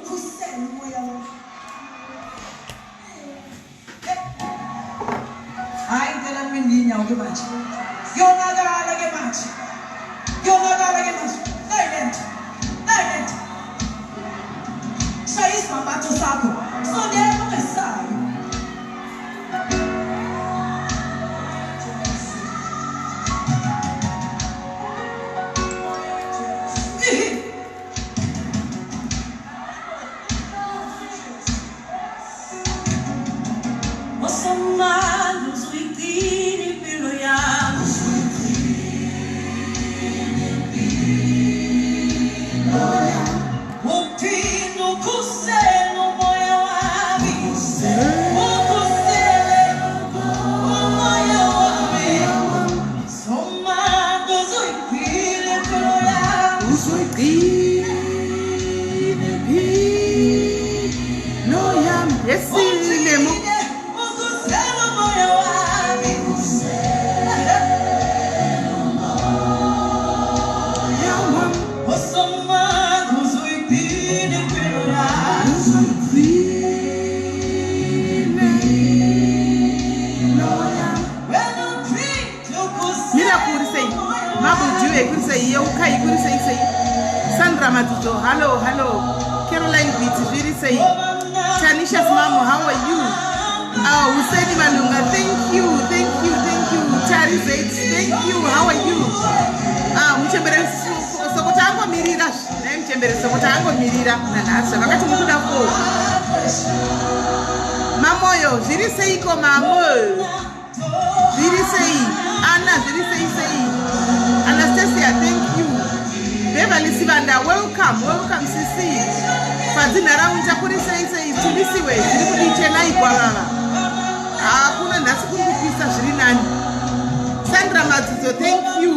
Ukhusele umoya wakho. Hayi ngicela nime ngiyinyawo ke manje. Kuyonakala ke manje. Kuyonakala ke manje. Nayi lento. Nayi lento. Shaya isibambatho sakho. Sondela ungesabi. Yeukai kuri sei sei Sandra Matuto, hello, hello. Caroline Biti, zviri sei. Tanisha Smamo, how are you? Oh, Hussein Malunga, thank you, thank you, thank you. Tari Zait, thank you, how are you? Ah, muchembere sokota angomirira, naye muchembere sokota angomirira nanhasi vakati mukuda ko. Mamoyo, zviri seiko mamo? Zviri sei? Anna, zviri sei sei? Anastasia, thank you. Beverly Sibanda, welcome, welcome sisi. Fadzi nharaunda kuri sei sei? Tulisiwe, zviri kudii chenai gwavava? Hakuna nhasi kuri kupisa zviri nani. Sandra Madzidzo, thank you.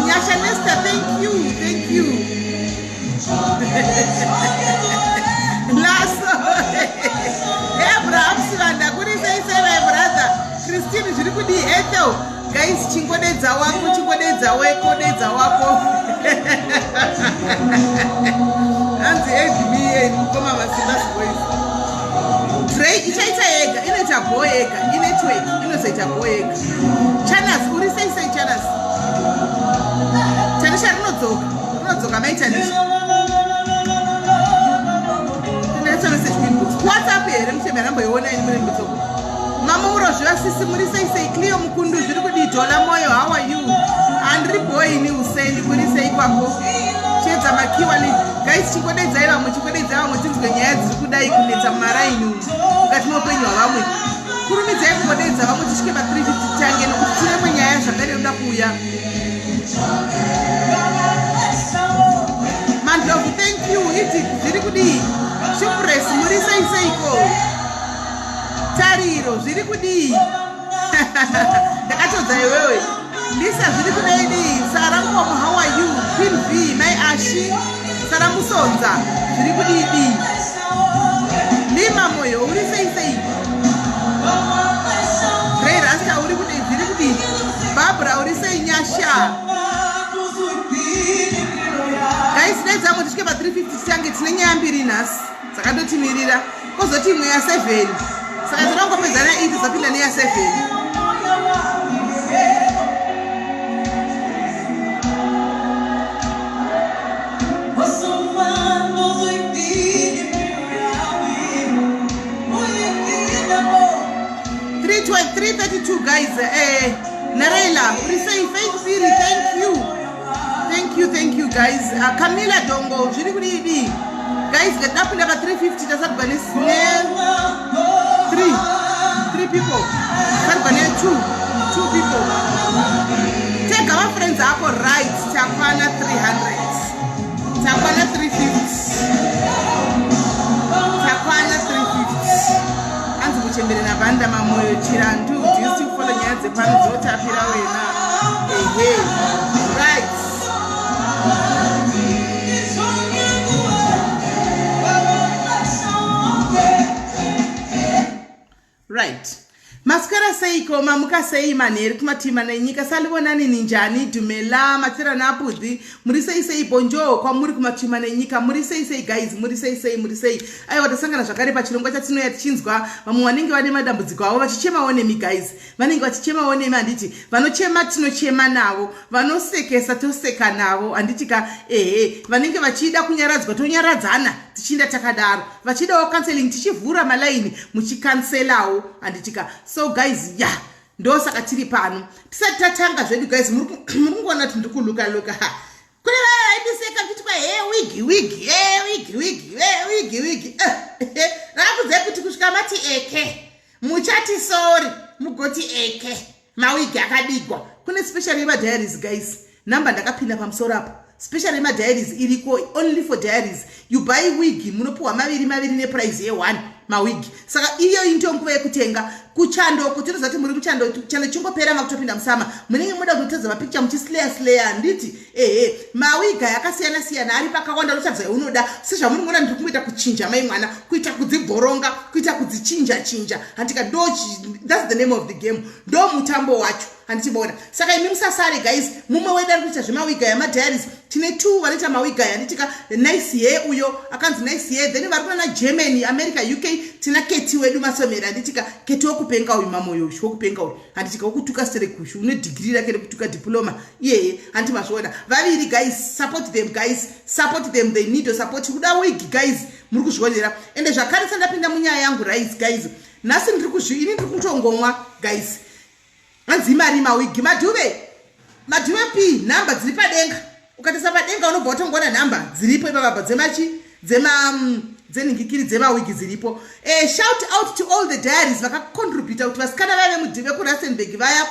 Nyasha Nesta, thank you, thank you. Lasso. Abraham Sivanda, kuri sei sei my brother. Christine zviri kudii Ethel? Guys, chingodedza wako, chingodedza weko, dedza wako. Hanzi add me and mukoma masimba boys. Dre ichaita yega, inoita go yega, inetwork inozoita go yega. Chanas, uri sei sei Chanas? Tanisha rinodzoka. Rinodzoka mai Tanisha. Ndakaisa message kuinbox. WhatsApp here muchembe aramboiona ini muri mbutsoko. Mama murozviva sisi muri sei sei Cleo Mukundu zviri kudii Dola Moyo how are you? Andiri boy ini Hussein kuri sei kwako? Chiedza makiwa li guys chingodedzai vamwe chingodedzai vamwe tinzwe nyaya dziri kudai kunetsa mumaraini umu mukati meupenyu hwavamwe. Kurumidzai kungodedza vamwe tisvike pa 350 titange nokuti tine imwe nyaya zvakare inoda kuuya. Mandlovu thank you Edith zviri kudii? Shupres muri sei seiko? Tariro zviri kudii? Ndakatodza iwewe. Lisa zviri kudei dii? Sara Nkomo how are you? Queen V mai Ashi Sara Musonza zviri kudii dii? Lima Moyo uri sei sei? Ray Rasta uri kudii zviri kudii? Barbara uri sei Nyasha? Guys dai dzamwe tisvike pa 350 titange tine nyaya mbiri nhasi dzakatotimirira kozoti imwe ya 7 saka tinongopedza na 8 tozopinda neya 7 332 guys eh Nareila uri sei Faith Phiri thank you thank you thank you guys uh, Camila Dongo zviri kudii dii guys ngatapinda pa 350 tasabva ne 3 3 people tasabva ne 2 2 people tega ma friends ako right takwana 300 takwana 350 takwana 350 hanzi muchembere nabanda mamoyo chirandu do you still follow nyaya dzepano dzotapira wena ehe right right maswera sei. seiko, mamuka sei manheru kumatima nenyika? Salibonani, ninjani, dumela, materana apudhi, muri sei sei? Bonjour kwamuri kumatima nenyika. Muri sei sei guys? Muri sei sei? Muri sei? Aiwa, tasangana zvakare pachirongwa chatinouya tichinzwa vamwe vanenge vane madambudziko avo vachichemawo nemi guys, vanenge vachichemawo nemi, handiti? Vanochema tinochema navo, vanosekesa toseka navo, handiti ka? Ehe, vanenge vachida kunyaradzwa tonyaradzana, tichiinda takadaro. Vachidawo counseling, tichivhura malaini muchikanselawo, handiti ka? So guys, ya yeah, ndosaka tiri pano. Tisati tatanga zvedu guys, muri kungoona kuti ndiri kuluka luka. Kune vaya vaindiseka vachiti kwa he wigi wigi, he wigi wigi, he wigi wigi. Raakudzai kuti kusvika mati eke, muchati sorry, mugoti eke mawigi akadigwa. Kune special yemadiaries guys, namba ndakapinda pamusoro apo. Special yemadiaries iriko, only for diaries. You buy wig, munopiwa maviri maviri neprice ye1 mawigi. Saka iyo ndiyo nguva yekutenga kuchandoko. Tinoziva kuti muri muchando, chando chingopera makutopinda musummer, munenge muda kutotedza mapicture muchisleya sleya, handiti? Ehe, mawiga akasiyana siyana ari pakawanda, unotsvaga yaunoda. Sezvamuri kuona, ndiri kungoita kuchinja mai mwana, kuita kudzibhoronga, kuita kudzichinja chinja, handika? Ndo that's the name of the game, ndo mutambo wacho, handichiona? Saka imi musasare guys. Mumwe wedu ari kuita zvemawiga yamadiaries. Tine two vanoita mawiga, handitika? Nice Hair, uyo akanzi Nice Hair. Then vari kunana Germany, America, UK, tina Keti wedu Masomera, handitika? Keti wokupenga uyu, mamoyo uyu wokupenga uyu, handitika? Wokutuka serekushu, une dhigiri rake rekutuka, diploma iyeye, handi mazviona? Vaviri guys, support them guys, support them, they need support. Kuda wig guys, muri kuzvionera. Ende zvakare sandapinda munyaya yangu rise guys, nhasi ndiri kuzvi ini ndiri kutongomwa guys. Hanzi imari mawigi, Madhuve, Madhuve p nhamba dziri padenga. Ukatarisa padenga unobva watongoona nhamba dziripo ipapapa dzemachi dzema dzenhingikiri dzemawigi dziripo. Shout out to all the diaries vakacontributa kuti vasikana vaya vekuRustenburg vaya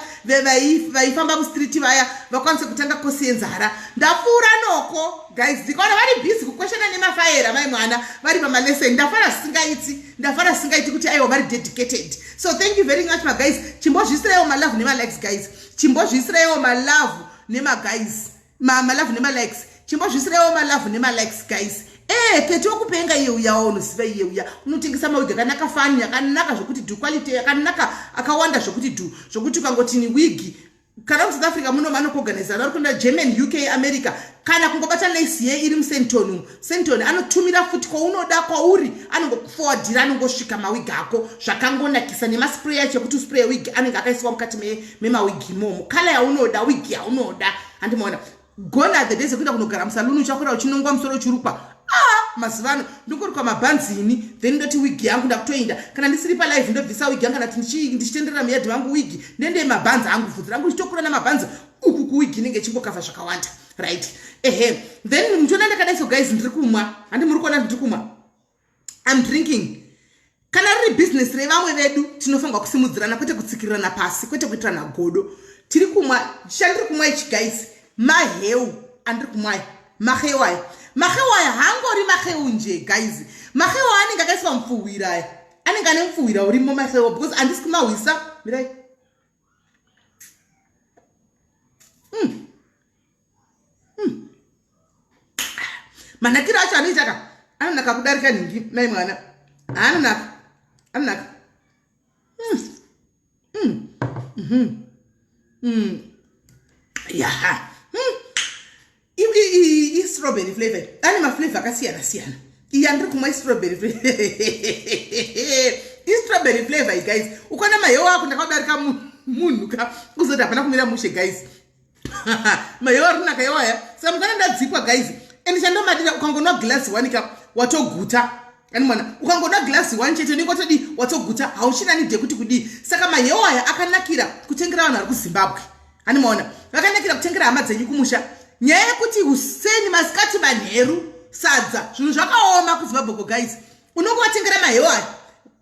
vaifamba mustreet vaya vakwanise kutanga kosi yenzara. Ndapfuura noko guys, ndikaona vari busy kukweshana nemafaera, mai mwana, vari pamalesson. Ndafara zvisingaiti, ndafara zvisingaiti kuti aiwa, vari dedicated. So thank you very much maguys. Chimbozviisiraiwo malove nemalikes guys, chimbozviisiraiwo malove nemaguys, malove nemalikes, chimbozviisiraiwo malove nemalikes guys. Keti wokupenga iye uya waunoziva, iye uya unotengesa mawigi akanaka, fani akanaka zvokuti dhu, quality yakanaka, akawanda zvokuti dhu, zvokuti ukangotini wigi kana muSouth Africa muno vanokuorganiza. Vari kuenda German, UK, America, kana kungobata Nice ye iri muSandton umu. Sandton anotumira futi kwaunoda, kwauri anongokuforwardira, anongosvika mawigi ako zvakangonakisa, nemaspray acho ekuti uspray wig anenge akaiswa mukati memawigi imomo, colour yaunoda, wig yaunoda, handimaona? Gone are the days ekuenda kunogara musaluni uchakwira uchinongwa musoro uchirukwa. Ah, mazuva ano ndingorukwa mabhanzini, then ndoti wigi yangu ndakutoinda. Kana ndisiri palive ndobvisa wigi yangu, kana kuti ndichitenderera muyadhi vangu wigi, ndende mabhanzi angu, bvudzi rangu richitokura namabhanzi uku kuwigi inenge ichingokavha zvakawanda, right? Ehe, then muchiona ndakadai so guys, ndiri kumwa, handi muri kuona ndiri kumwa? I'm drinking. Kana riri bhizinesi revamwe vedu, tinofanirwa kusimudzirana, kwete kutsikirirana pasi, kwete kuitirana godo. Tiri kumwa, chandiri kumwa ichi guys, maheu andiri kumwaya, maheu aya. Maheu aya haangori maheu nje guys, maheu anenge akaiswa mupfuhwira, aya anenge ane mupfuhwira urimo maheu, because handisi kumahwisa. Mirai. Manakiro acho anoita ka, anonaka kudarika nhingi, mai mwana, anonaka, anonaka. Ya, Istrawberry flavor, ane maflavor akasiyana siyana. Iyi andiri kumwa istrawberry istrawberry flavor guys. Ukaona maheu ako ndakadarika munhu ka, kuzoti hapana kumira mushe guys, maheu ari kunaka iwaya. Saka mukana ndadzipwa guys, ende chandomadira, ukangonwa glass one ka, watoguta ani mwana. Ukangonwa glass one chete unenge watodii? Watoguta, hauchina need yekuti kudii. Saka maheu aya akanakira kutengera vanhu vari kuZimbabwe, ani maona? Vakanakira kutengera hama dzenyu kumusha. Nyaya yekuti useni, masikati, manheru sadza, zvinhu zvakaoma kuZimbabwe ko guys, unongovatengera maheu aya,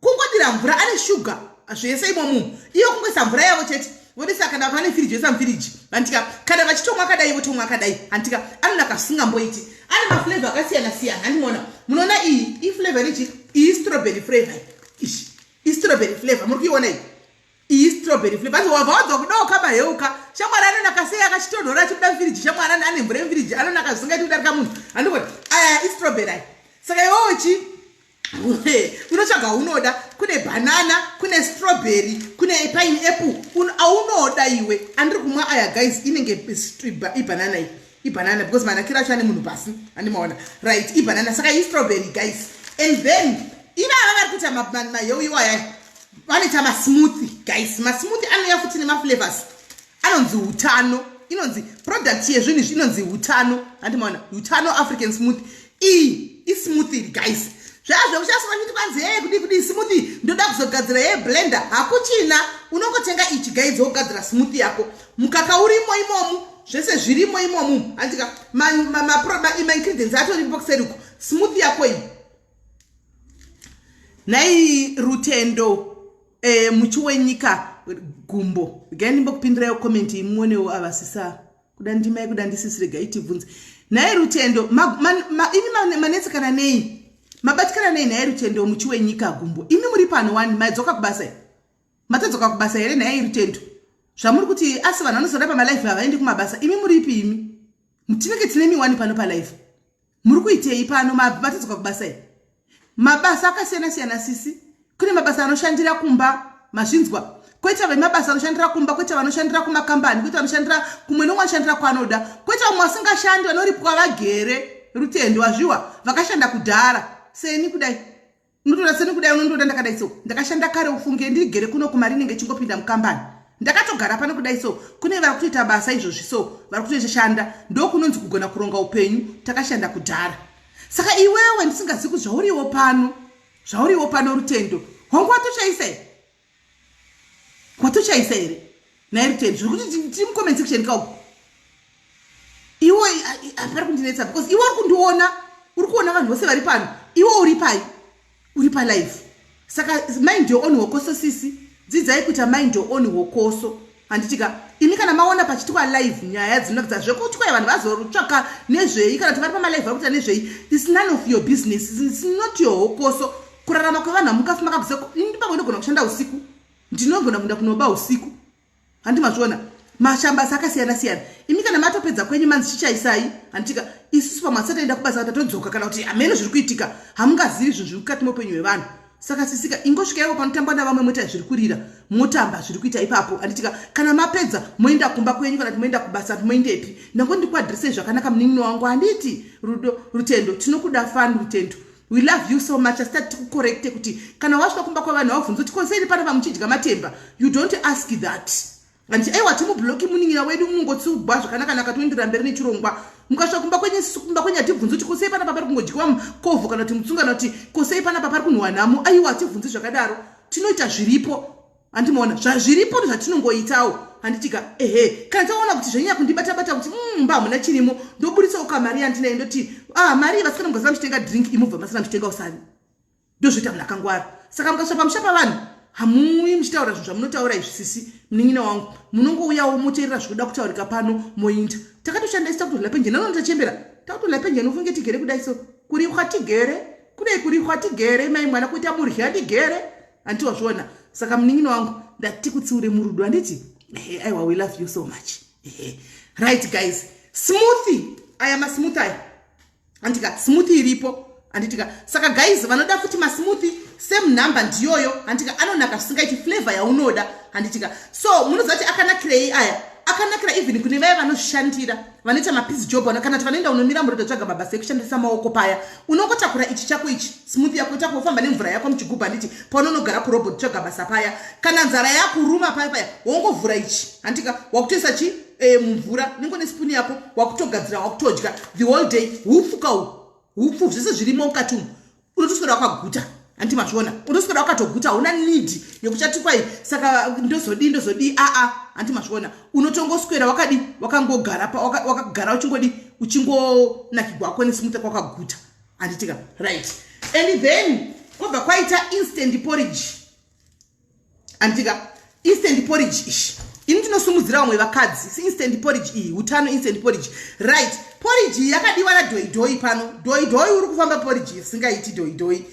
kungodira mvura, ane shuga zvese imomumu. Iyo kungoisa mvura yavo chete, vodisa. Kana vane firiji voisa mufiriji, handitika? Kana vachitomwa akadai, votomwa akadai, handitika? Anonaka zvisingamboiti. Ane maflavor akasiyana siyana, handimaona? Munoona iyi iflavor ichi, iyi strawberry flavor, ishi istrawberry flavor, muri kuiona iyi? Iyi strawberry flavor. Anzi wabva wadzwa kudoka maheuka shamwari, anonaka sei akachitonhora, achibuda mufiriji shamwari, ane mvura yemufiriji, anonaka zvisingaiti kudarika munhu, handikoti? Aya istrawberry aya. Saka iwowo chi unotsvaga unoda, kune banana, kune strawberry, kune Kune pineapple aunoda iwe. Andiri kumwa aya, guys, inenge ibanana iyi, ibanana, because manakiro acho ane munhu pasi, andimaona, right? Ibanana, saka istrawberry, guys. And then ivava vari kuita maheu iwaya vanoita masmoothie, guys. Masmoothie anouya futi nemaflavors anonzi Utano. Inonzi product yezvinhu izvi inonzi Utano, handimaona? Utano African Smoothie. Iyi ismoothie, guys. Zvazvo kuchaswa chiti kwanzi, "Hey, kudii kudii, smoothie, ndoda kuzogadzira ye blender." Hakuchina, unongotenga ichi, guys, wogadzira smoothie yako. Mukaka urimo imomu, zvese zvirimo imomu, handika? Maingredients atoripo kuseriku. Smoothie yako iyi. Nhai Rutendo Muchiwenyika Gumbo, regai ndimbokupindirayo comment imuonewo. Avasisa kuda ndimai, kuda ndisisi, regai tibvunze. Nhai Rutendo, imi manetsekana nei? Mabatikana nei, nhai Rutendo Muchiwenyika Gumbo? Imi muri pano wani, maidzoka kubasa, matadzoka kubasa here, nhai Rutendo? Zvamuri kuti asi vanhu vanozoda pamalive havaendi kumabasa, imi muripi? Imi tinenge tine miwani pano palive, muri kuitei pano? Matadzoka kubasa here? Mabasa akasiyana siyana, sisi. Kune mabasa anoshandira kumba, mazvinzwa? Kwoita vemabasa anoshandira kumba, kwoita vanoshandira kumakambani, kwoita vanoshandira kumwe nomwe anoshandira kwaanoda, kwoita vamwe vasingashandi vanoripwa vagere. Rutendo, wazviwa, vakashanda kudhara seni kudai, unotoda seni kudai, unondoda ndakadai so. Ndakashanda kare, ufunge ndigere kuno kumari inenge ichingopinda mukambani, ndakatogara pano kudai so. Kune vari kutoita basa izvozvi so, vari kutoshanda, ndokunonzi kugona kuronga upenyu. Takashanda kudhara. Saka iwewe ndisingazivi kuti zvauriwo pano, zvauriwo pano, Rutendo, hongu, watochaisa here? Watochaisa here, nhai Rutendo? Zviri kuti tiri mucomment section kauko. Iwe pari kundinetsa because iwe uri kundiona, uri kuona vanhu vose vari pano, iwe uri pai? Uri palive. Saka mind your own hokoso, sisi. Dzidzai kuita mind your own hokoso, handitika? Imi kana maona pachitwa live, nyaya dzinonakidza zvekutwai, vanhu vazotsvaka nezvei? Kana kuti vari pamalive vari kuita nezvei? It's none of your business, it's not your hokoso. Kurarama kwevanhu hamungafi makabvisa. Ini pamwe ndogona kushanda usiku, ndinogona kuenda kunoba usiku, handi mazviona? Mashambasa akasiyana siyana. Imi kana matopedza kwenyu, manzi chichaisai, handitika? Isusu pamwe asati aenda kubasa, tatodzoka, kana kuti hameno zviri kuitika, hamungazivi zvinhu zviri mukati meupenyu hwevanhu. Saka sisika, ingosvikaiwo panotambwa navamwe, moita zviri kurira, motamba zviri kuita ipapo, handitika? Kana mapedza, moenda kumba kwenyu, kana kuti moenda kubasa, kuti moendepi. Ndango ndikuadhirisei zvakanaka, munin'ino wangu, handiti? Rudo, Rutendo, tinokuda fani. Rutendo, we love you so much. Asi tati tikucorrecte kuti kana wasvika kumba kwavanhu, vabvunza kuti kosei pana pamuchidya matemba, you don't ask that. Handiti? Aiwa, timubloki munin'ina wedu, unongotsiugwa zvakanaka-naka, toenderera mberi nechirongwa. Mukasvika kumba kwenyu, kumba kwenyu hatibvunzi kuti kosei panapa pari kungodyiwa mukovho, kana kuti mutsunga, kana kuti kosei panapa pari kunhuhwa nhamo. Aiwa, hatibvunzi zvakadaro. Tinoita zviripo, handimaona? Zvazviripo ndozvatinongoitawo, handitika? Ehe, kana taona kuti zvanyanya kundibata-bata, kuti mba hamuna chirimo, ndoburitsawo kamari yandinayo, ndoti, "Ah, mari vasikana, mukasina muchitenga drink, imubva masina muchitenga usavi." Ndozvoita munhu akangwara. Saka mukasvika pamusha pavanhu, hamuuyi muchitaura zvinhu zvamunotaura izvi, sisi, munin'ina wangu. Munongouyawo, moteerera zvikuda kutaurika pano, moinda. Takatoshanda isi, takutodla penjeni, anono tachembera, takutodla penjeni, ufunge tigere kudai so. Kurihwa tigere kudai, kurihwa tigere, mai mwana, kuita murya tigere, handiti wazviona? Saka munin'ina wangu, ndati kutsiure murudo, handiti? Ehe, aiwa, we love you so much. Ehe, right guys, smoothie aya, masmoothie aya, handitika? Smoothie iripo, handitika? Saka guys, vanoda futi masmoothie, same number ndiyoyo, handitika? Anonaka zvisingaiti, flavor yaunoda, handitika? So munoziva kuti akanakirei aya? Akanakira even kune vaya vanozvishandira, vanoita mapiece job, kana kuti vanoenda unomira murodhi tsvaga mabasa ekushandisa maoko paya. Unongotakura ichi chako ichi, smoothie yako, takura, ufamba nemvura yako muchigubhu, handiti? Paunonogara kurobot tsvaga basa paya, kana nzara yakuruma paya paya, wongovhura ichi, handika? Wakutoisa chi mumvura nengo nesipuni yako, wakutogadzira, wakutodya the whole day. Hupfu kau, hupfu, zvese zvirimo mukati umu. Unotoswera wakaguta, handiti mazviona? Unotoswera wakatoguta, hauna need yekuchati kwai saka ndozodii, ndozodii. Aa, handiti mazviona? Unotongoswera wakadi, wakangogara, wakagara uchingodi, uchingonakigwako nesmoothie, kwakaguta, handitika? Right, and then kwobva kwaita instant porridge, handitika? Instant porridge ishi, ini ndinosumudzira vamwe vakadzi. Instant porridge iyi, Utano Instant Porridge, right? Porridge iyi yakadiwa nadhoidhoi pano. Dhoidhoi, uri kufamba porridge isingaiti. Dhoidhoi,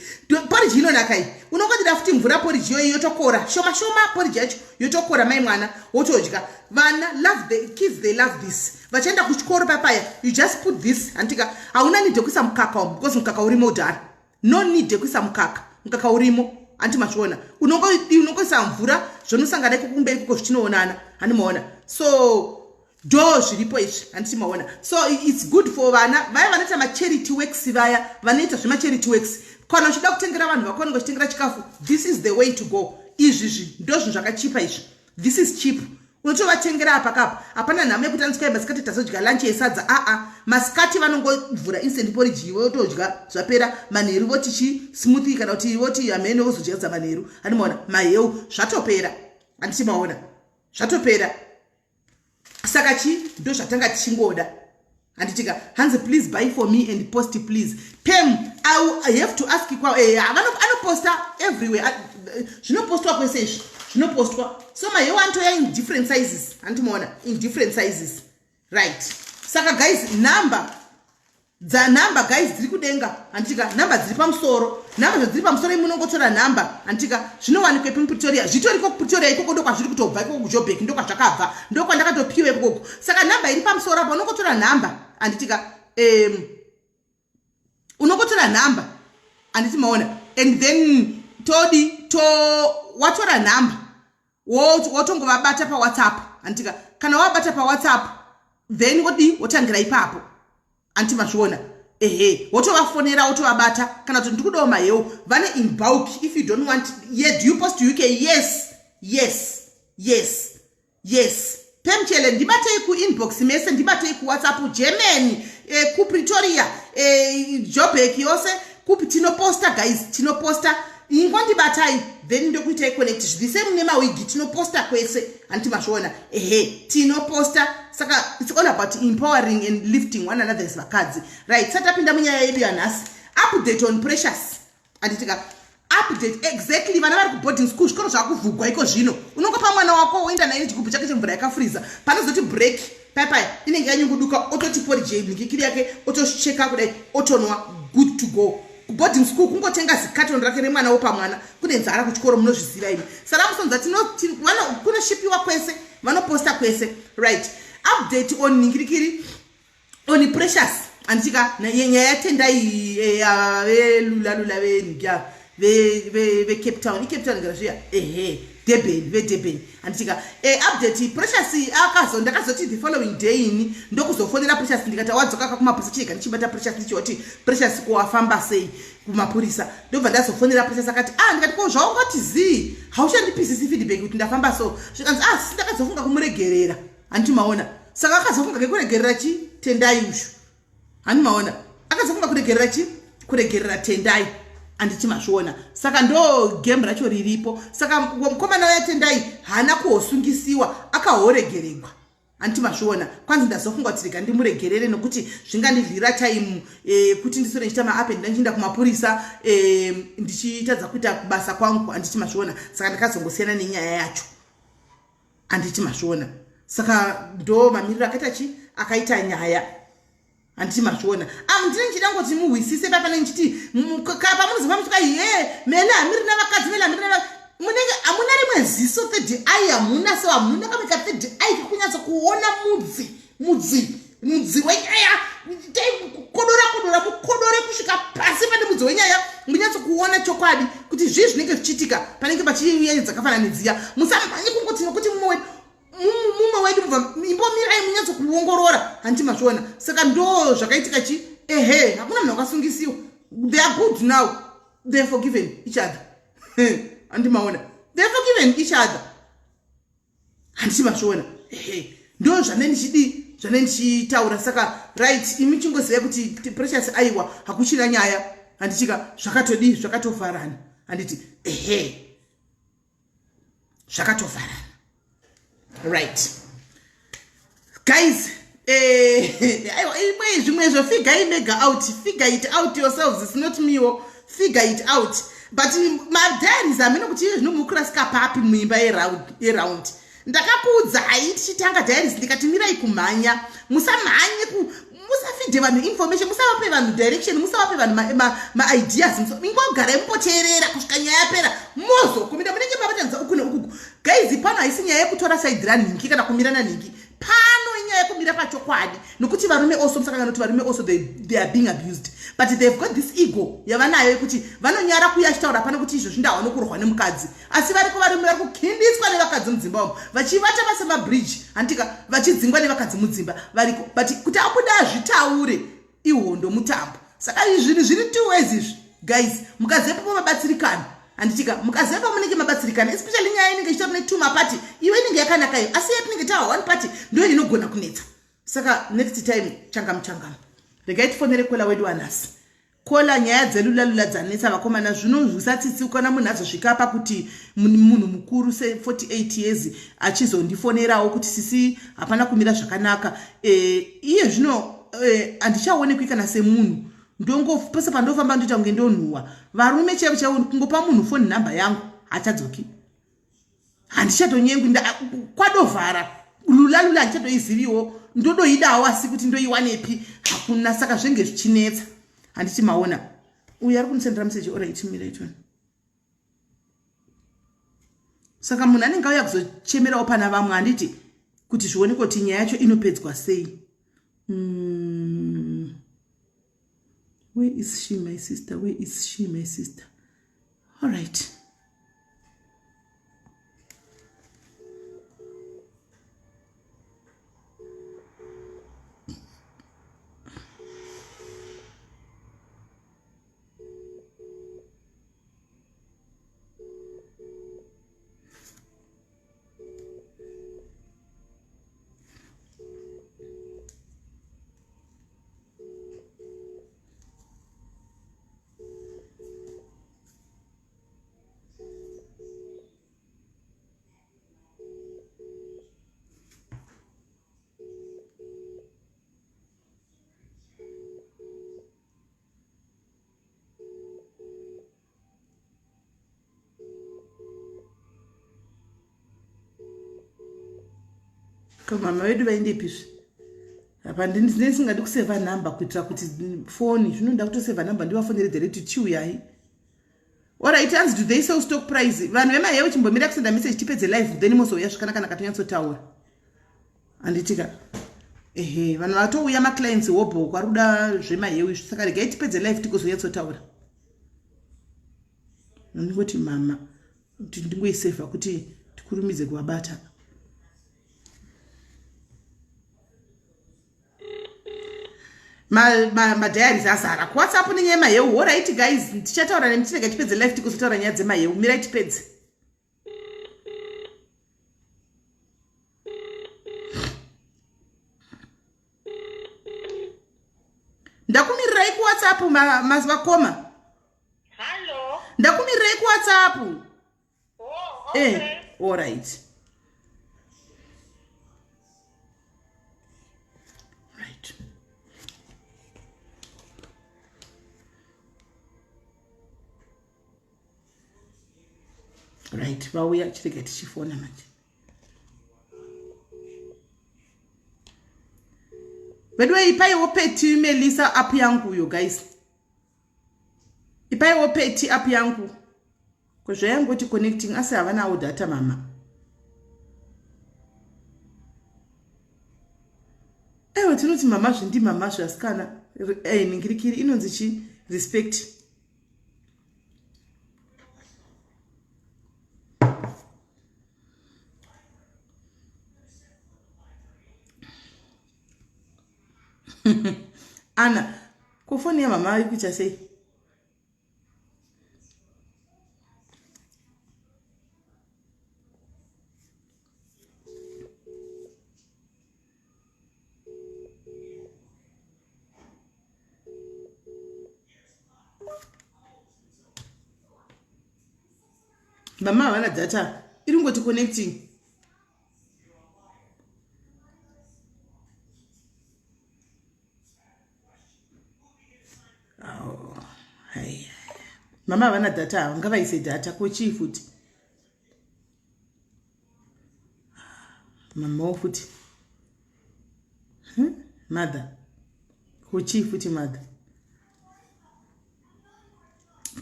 porridge inonaka iyi. Unongodira futi mvura, porridge iyoyi yotokora shoma shoma, porridge yacho yotokora, mai mwana, wotodya. Vana love, the kids, they love this. Vachienda kuchikoro papaya, you just put this, handitika? Hauna need yekuisa mukaka umu because mukaka urimo udhara. No need yekuisa mukaka, mukaka urimo. Hanti mazviona? Unongoisa mvura, zvonosangana ikoko kumberi ikoko, zvichinoonana. Handi maona? So ndo zviripo izvi, handiti maona? So it's good for vana vaya vanoita macharity works, vaya vanoita zvemacharity works. Kana uchida kutengera vanhu vako, vanenge uchitengera chikafu, this is the way to go. Izvizvi ndo zvinhu zvakachipa izvi. This is cheap. Unotovatengera apa kapa, hapana nhamo yekuti anzi masikati tazodya lunch yesadza. Aa, masikati vanongovhura instant porridge, iwe wotodya, zvapera. Manheru voti chi smoothie, kana kuti voti hamene, vozodya dzamanheru. Handimaona? Maheu, zvatopera. Handiti maona? Zvatopera. Saka chi ndo zvatanga tichingoda, handitika? Hanzi, "Please buy for me and post, please." Pem, I have to ask kwa anoposta everywhere. Zvinopostwa kwese izvi, zvinopostwa. So maheu anotoya in different sizes, handimaona? In different sizes, right? Saka guys, number dzanhamba, guys, dziri kudenga, handitika? Nhamba dziri pamusoro, nhamba zvadziri pamusoro, imunongotora nhamba, handitika? Zvinowanikwepi? MuPretoria zvitoriko. KuPretoria ikoko ndokwazviri kutobva, ikoko kuJobek ndokwazvakabva, ndokwandakatopiwa ikoko. Saka nhamba iri pamusoro apa, unongotora nhamba, handitika? Unongotora nhamba, handiti maona? And then todi to watora nhamba, wotongovabata paWhatsApp, handitika? Kana wabata paWhatsApp, then wodi wotangira ipapo, handiti mazviona? Ehe, wotovafonera, wotovabata, kana kuti ndikudawo maheu. Vane in bulk if you don't want. Yeah, do you post UK? Yes. Pemchele, ndibatei kuinbox mese, ndibatei kuWhatsApp. Germany, kuPretoria, Jobek yose kupi, tinoposta guys, tinoposta. Ingondibatai, then ndokuitai connect. The same nemawigi, tinoposta kwese, handiti mazviona? Ehe, tinoposta. Saka it's all about empowering and lifting one another as vakadzi, right? Satapinda munyaya yedu yanhasi, update on Precious, handitika? Update exactly. Vana vari kuboarding school, zvikoro zvakuvhugwa iko zvino. Unongopa mwana wako, woenda naye nechigubhu chake chemvura yakafriza. Panozoti break paipai, inenge yanyunguduka, ototi porridge mhikikiri yake, otocheka kudai, otonwa, good to go. Kuboarding school kungotenga zikaton rake remwana, wopa mwana. Kune nzara kuchikoro, munozviziva imi. Saka musonza kunoshipiwa kwese, vanoposta kwese, right? Update on ningirikiri, on Precious, handitika? Nyaya yaTendai, velulalula, venhya veCape Town, iCape Town ngara zviya, ehe, Durban, veDurban, handitika? Update, Precious akazo ndakazoti the following day ini ndokuzofonera Precious, ndikati wadzoka kakumapurisa, chirega ndichibata Precious, ndichioti Precious kuwafamba sei kumapurisa. Ndobva ndazofonera Precious, akati, "Ah." Ndikati, "Ko zvaungati zii, hauchandipisisi feedback kuti ndafamba?" So zvikanzi, "Ah, si ndakazofunga kumuregerera." Handiti maona? Saka akazofunga kekuregerera chi Tendai ushu, handi maona? Akazofunga kuregerera chi kuregerera Tendai, handiti mazviona? Saka ndo game racho riripo. Saka mukomana waTendai haana kuhosungisiwa, akahoregeregwa, handiti mazviona? Kwanzi ndazofunga kuti rega ndimuregerere nokuti zvingandidlira time kuti ndisore ndichiita maape, ndichienda kumapurisa, ndichitadza kuita kubasa kwangu, handiti mazviona? Saka ndakazongosiyana nenyaya yacho, handiti mazviona? Saka ndo mamiriro akaita chi akaita nyaya, handiti mazviona? Ah, ndine ndichida ngoti muhwisise papane ndichiti pamunozova muchika ye mele hamiri navakadzi, mele hamiri nava munenge hamuna rimwe ziso, third eye hamuna. So hamuna kamwe ka third eye kekunyatsa kuona mudzi wenyaya. Kodora, kodora, mukodore kusvika pasi pane mudzi wenyaya, munyatso kuona chokwadi kuti zvii zvinenge zvichiitika panenge pachiuya dzakafananidziya. Musamhanye kungoti nokuti mumwe wedu mubva. Imbomirai munyatso kuongorora, handiti mazviona? Saka ndo zvakaitika chi ehe, hakuna munhu akasungisiwa. They are good now, they are forgiven each other, handiti maona? They are forgiven each other, handiti mazviona? Ehe, ndo zvane ndichidi, zvane ndichitaura. Saka right, imi chingozivai kuti Precious, aiwa, hakuchina nyaya, handitika? Zvakatodii, zvakatofarana, handiti? Ehe, zvakatofarana. Right guys, aiwa, imwe zvimwe zvo figure mega out, figure it out yourselves. It's not mewo, figure it out. But madiaries, hamene kuti iye zvino mukurasika papi muimba yeround. Ndakakuudzai tichitanga diaries, ndikati mirai kumhanya, musamhanye, musafidhe vanhu information, musavape vanhu direction, musavape vanhu maideas. Ingogarai mumboteerera kusvika nyaya yapera, mozokomenda. Munenge mabatanidza uku neukuku. Guys, pano haisi nyaya yekutora side ranhingi kana kumira nanhingi. Pano inyaya. yekumira pachokwadi nokuti varume also musakangana kuti varume also they are being abused but they've got this ego yavanayo yekuti vanonyara kuuya achitaura pano kuti izvozvi ndawa nokurwa nemukadzi asi variko varume vari kukindiswa nevakadzi mudzimba umo vachivata vasemabridge handitika vachidzingwa nevakadzi mudzimba variko but kuti abuda azvitaure ihondo mutambo saka izvi zvinhu zviri two ways izvi guys mukazepo mabatsirikana handitika mukazepo munenge mabatsirikana especially nyaya inenge ichitori netwo mapati iwe inenge yakanaka iyo asi yatinenge tawa one party ndo inogona kunetsa saka next time changamu changamu regai tifonere kola wedu wanhasi kola nyaya dzelulalula dzanetsa vakomana zvinonzwisa tsitsi ukaona munhu azosvika pakuti munhu mukuru se48 years achizondifonerawo kuti sisi hapana kumira zvakanaka e, iye zvino e, handichaonekwi kana semunhu ndongo pese pandofamba ndoita kunge ndonhuwa varume chaivo chaivo kungopa munhu foni nhamba yangu hachadzoki handichatonyengwi kwadovhara lulalula handichatoiziviwo ndodoidawo asi kuti ndoiwanepi hakuna saka zvenge zvichinetsa handiti maona uyu ari kundisendera meseji orit mira itoni saka munhu anenge auya kuzochemerawo pana vamwe handiti kuti zvionekwe kuti nyaya yacho inopedzwa sei mm. where is she my sister where is she my sister all right Ko mama vedu vaendepizve apa ndisingadi kusevha number kuitira kuti foni zvino nda kutosevha number ndivafonere direct chiuyai orit anzi do they sell stock price vanhu vemahewe chimbomira kusenda message tipedze live then mozouya zvakanaka naka tonyatsotaura handitika ehe vanhu vatouya maclients hobho kwari kuda zvemahewe izvi saka regai tipedze live tigozonyatsotaura ndingoti mama kuti ndingoisevha kuti tikurumidze kuvabata madiaries ma, ma azara kuwhatsapp nenyaya yemahewu horaiti guys tichataura nemi tinenge tipedze life tikuzotaura nyaya dzemahewu mirai tipedze ndakumirirai kuwhatsapp mazvakoma ndakumirirai kuwhatsapp oh, okay. eh, alright right right vauya chirega tichifona manje veduwe ipaiwo peti melisa app yangu uyo guys ipaiwo peti app yangu ko zvayangoti connecting asi havanawo data mama aiwa tinoti mama zvindi mama zvasikana eh, ningirikiri inonzi chi respect ana ko foni yamama iri kuita sei mama havana data iri kungoti connecting oh, mama havana data ava ngavaise data ko chii futi mamawo futi hmm? mother ko chii futi mother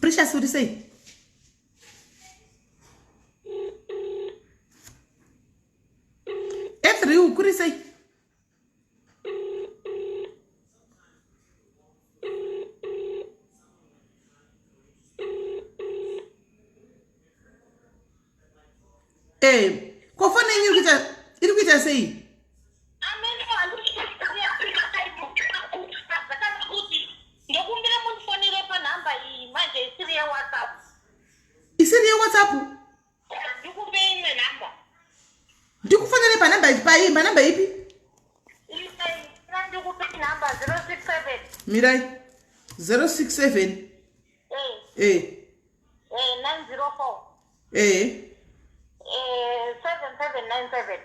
precious uri sei Ethriu kuri sei? Eh, ko foni yenyu iri kuita iri kuita sei? Ndokumbira mundifonere panhamba iyi manje isiri yewhatsapp. Isiri yewhatsapp? Ndikupe imwe nhamba. Ndikufonere panhamba pai panhamba ipi? Ndikupe nhamba 067. Mirai. 067. Eh. Eh. Eh 904. Eh. Eh 7797.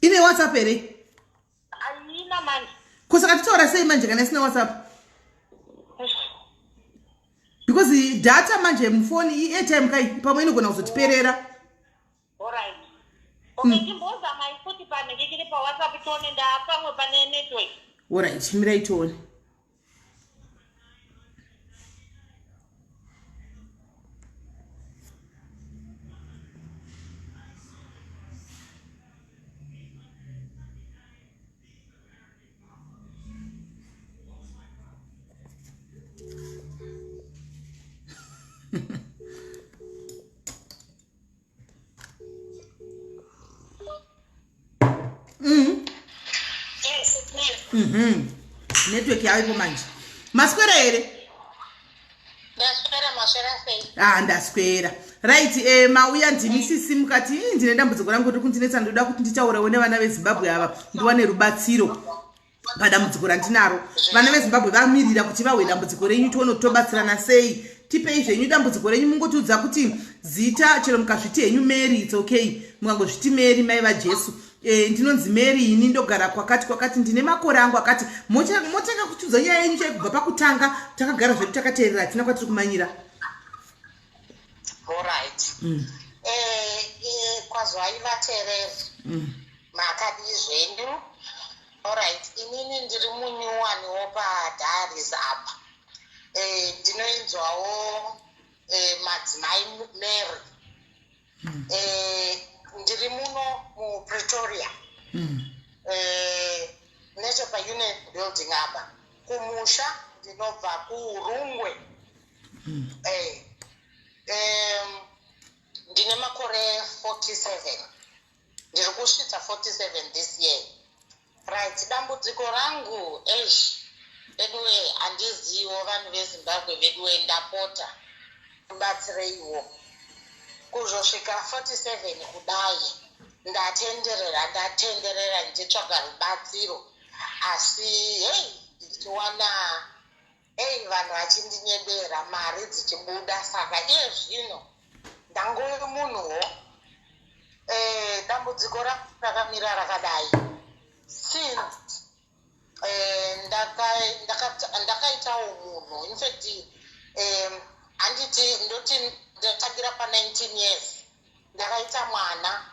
Ine WhatsApp here? Haina manje. Ko saka titaura sei manje kana isina WhatsApp? Because data manje mufoni i-airtime kai pamwe inogona kuzotiperera. Alright. Okay, chimbozamai futi panenge chiri paWhatsApp tione ndapamwe pane network. Alright, mirai tione. Yes, yes. Network yaipo manje. Maswera here? Ndaswera, maswera sei? Ah, ndaswera. Right, eh, mauya ndimi sisi mukati "Ii, ndine dambudziko rangu riri kundinetsa ndoda kuti nditaurewo nevana veZimbabwe ava ndiwane rubatsiro padambudziko randinaro. Vana veZimbabwe vamirira kuti vahwe dambudziko renyu tione kuti tobatsirana sei. Tipei zvenyu dambudziko renyu mungotiudza kuti zita chero mukazviti henyu Mary it's okay. Mukangozviti Mary mai vaJesu. E, ndinonzi Mary ini ndogara kwakati kwakati ndine makore angu akati. Motanga kutiudza nyaya yenyu chai kubva pakutanga takagara zvedu takateerera hatina kwatiri kumanyira. Alright. Kwazwai vateereri. Makadii zvenyu? Alright, inini ndiri munyuwaniwo paDiaries apa. Ndinoinzwawo Madzimai Mary. Ndiri muno muPretoria. NechepaUnion Building apa. Kumusha ndinobva kuUrungwe. Ndine makore 47. Ndiri kusvitsa 47 this year. Right, dambudziko rangu eish veduwe handiziwo vanhu veZimbabwe veduwe ndapota rubatsireiwo. Kuzosvika 47 kudai ndatenderera ndatenderera ndichitsvaga rubatsiro asi hei ndichiwana hei vanhu vachindinyebera mari dzichibuda saka iye zvino ndangove munhuwo. Dambudziko rangu rakamira rakadai. Since ndakaitawo munhu infact handiti ndoti ndatangira pa19 years ndakaita mwana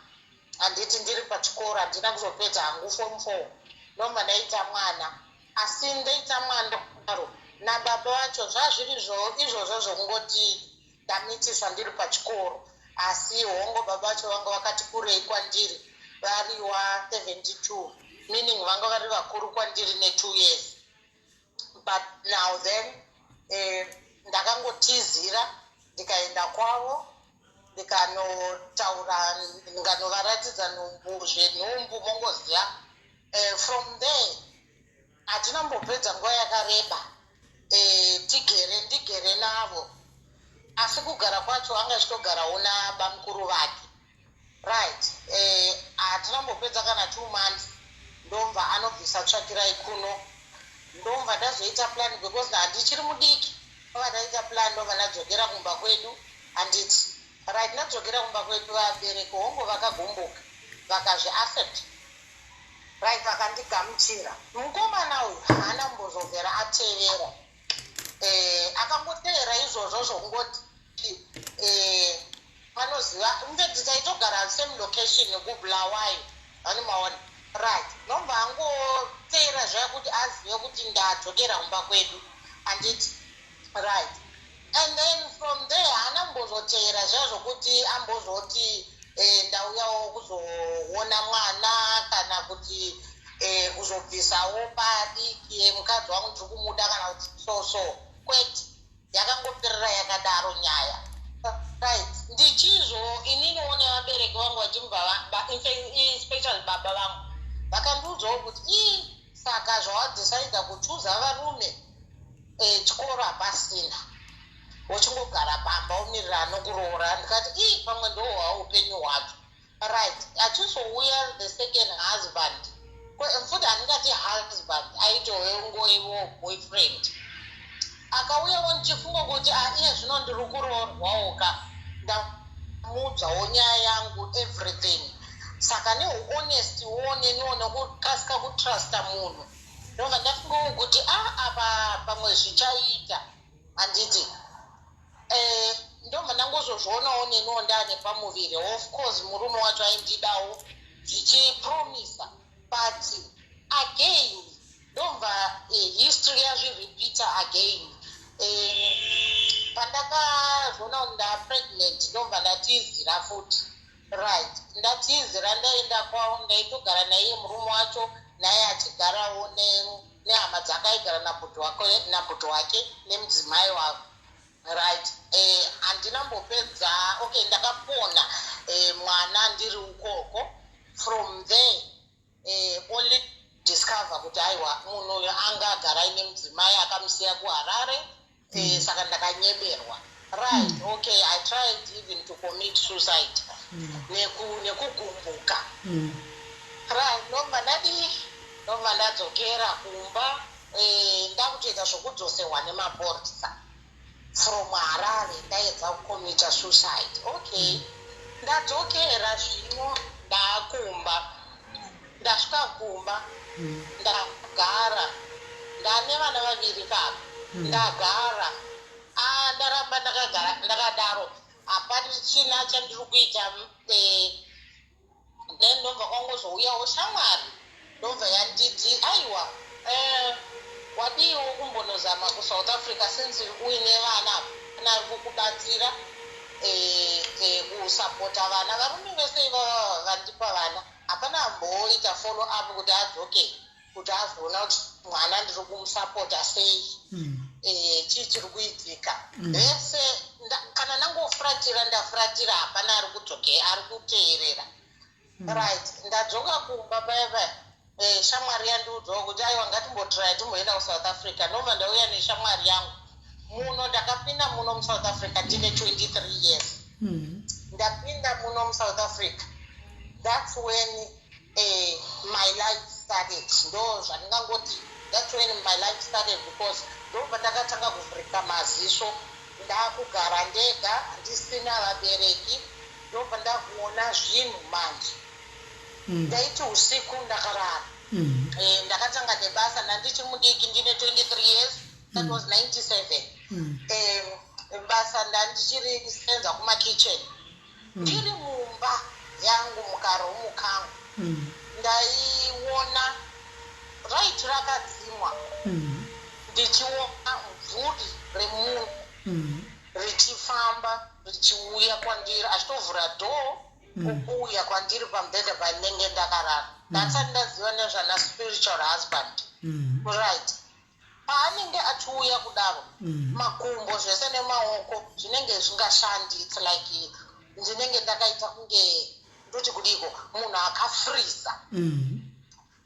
handiti ndiri pachikoro handina kuzopedza hangu form 4 ndobva ndaita mwana asi ndaita mwana kudaro nababa vacho zvazviri izvozvo zvokungoti ndamitiswa ndiri pachikoro asi hongo baba vacho vanga vakati kurei kwandiri vari wa 72 meaning vanga vari vakuru kwandiri ne2 years but now then ndakangotizira ndikaenda kwavo ndikanotaura ndikanovaratidza nhumbu zvenhumbu mongoziva from there hatina mbopedza nguva yakareba tigere ndigere navo asi kugara kwacho anga achitogarawo nabamukuru vake right hatina mbopedza kana 2 months ndomva anobvisa tsvakirai kuno ndomva ndazoita plan because handichiri mudiki ndobva ndaita plan ndobva ndadzokera kumba kwedu handiti right ndadzokera kumba kwedu vabereki hongo vakagumbuka vakazviaccept right vakandigamuchira mukomana uyu haana kumbozobvera atevera akangotevera izvozvo zvokungoti vanoziva infact taitogara same location kuBulawayo vane maona right nobva angoteera zvaya kuti azive kuti ndadzokera kumba kwedu handiti right and then from there haana kumbozoteera zviya zvokuti ambozoti ndauyawo kuzoona mwana kana kuti kuzobvisawo padiki mukadzi wangu ndiri kumuda kana kuti so so kwete yakangoperera yakadaro nyaya right. Ndichizvo ininiwo nevabereki vangu vachimubva, especially baba vangu, vakandiudzawo kuti, "Ii, saka zvawadhisaidha kuchuza varume, chikoro hapasina, uchingogara pamba umirira nokuroora." Ndikati, "Ii, pamwe ndohwa upenyu hwacho." Right, achizouya the second husband, futi handingati husband, aitowengoiwo boyfriend. Akauyawo ndichifunga kuti, "Ah, iye zvino ndiri kuroorwawo ka." Ndamuudzawo nyaya yangu, everything. Saka neuhonesty wo neniwo nekukasika kutrusta munhu, ndobva ndafungawo kuti, a ah, apa pamwe zvichaita, handiti? Ndobva ndangozozvionawo neniwo ndaane pamuviri. Of course murume wacho aindidawo, zvichipromisa, but again ndobva history yazvirepeata again. Pandakazoona kuti ndapregnant, ndobva ndatizira futi. Right, ndatizira, ndaenda kwavo, ndaitogara naiye murume wacho, naye achigarawo nehama dzake, aigara nabhuti wake nemudzimai wavo. Right, handina mbopedza. Okay, ndakapona mwana ndiri ukoko. From there only discover kuti aiwa, munhu uyu anga agara aine mudzimai, akamusiya kuHarare. Saka ndakanyeberwa. Right, okay, I tried even to commit suicide nekugumbuka. Right, ndobva ndadii? Ndobva ndadzokera kumba. Ndakutoita zvokudzoserwa nemapurisa from Harare. Ndaedza kucommita suicide. Okay, ndadzokera zvino, ndaakumba. Ndasvika kumba, ndagara, ndane vana vaviri kapa. Ndagara. Ah, ndaramba ndakagara ndakadaro, hapachina chandiri kuita. Then ndobva kwangozouyawo shamwari, ndobva yanditi, "Aiwa, wadiwo kumbonozama kuSouth Africa since uine vana, hapana ari kukubatsira kusapota vana." Varume vese ivava vandipa vana, hapana amboita follow up kuti adzoke, kuti azoona kuti mwana ndiri kumusapota sei, chii chiri kuitika. Vese kana ndangofuratira, ndafuratira, hapana ari kudzoke, ari kuteerera. Right, ndadzoka kumba paya paya, shamwari yandiudzawo kuti, "Aiwa, ngatimbotry, timboenda kuSouth Africa." Ndobva ndauya neshamwari yangu muno. Ndakapinda muno muSouth Africa ndine 23 years. Ndapinda muno muSouth Africa, that's when my life started. Ndo zvandingangoti, that's when my life started, because ndobva ndakatanga kuvhurika maziso. Ndakugara ndega, ndisina vabereki. Ndobva ndakuona zvinhu manje. Ndaiti usiku ndakarara, ndakatanga nebasa ndandichi mudiki, ndine 23 years. That was 97. Basa ndandichiri senza kumakitchen. Ndiri mumba yangu, mukaromu kangu, ndaiona light rakadzimwa, ndichiona mvuri remunhu richifamba richiuya kwandiri, achitovhura door, kuuya kwandiri pamubhedha pandinenge ndakarara. Ndasati ndaziva nezvana spiritual husband. Right, paanenge achiuya kudaro, makumbo zvese nemaoko zvinenge zvingashandi. It's like ndinenge ndakaita kunge, ndoti kudiko, munhu akafriza.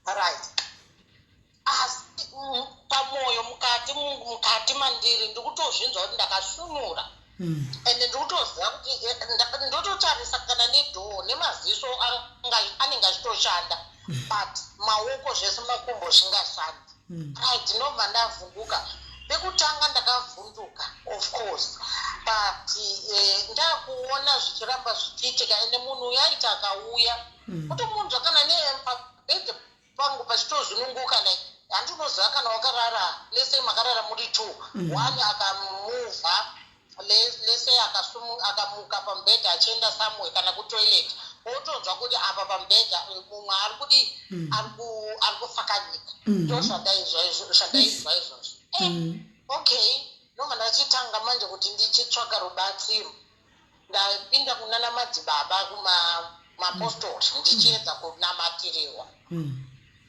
Right, asi pamwoyo mukati mandiri ndikutozvinzwa kuti ndakasunura, ende ndikutoziva kuti ndototarisa kana nedoor nemaziso anenge achitoshanda, but maoko zvese, makumbo zvingashandi. Right, ndobva ndavhunduka. Pekutanga ndakavhunduka, of course, but ndakuona zvichiramba zvichiitika, ende munhu uyu aiti akauya, kutomunzwa kana nepabhedhe pangu pachitozununguka. Like handinoziva kana wakarara, let's say makarara muri two, one akamuvha, let's say akamuka pamubhedha achienda somewhere kana kutoilet, wotonzwa kuti apa pamubhedha mumwe ari kudii, ari kufakanyika. Ndo zvandaizwa izvozvo. Okay, ndobva ndachitanga manje kuti ndichitsvaga rubatsiro. Ndapinda kunana madzibaba, kumapostori, ndichiedza kunamatirirwa.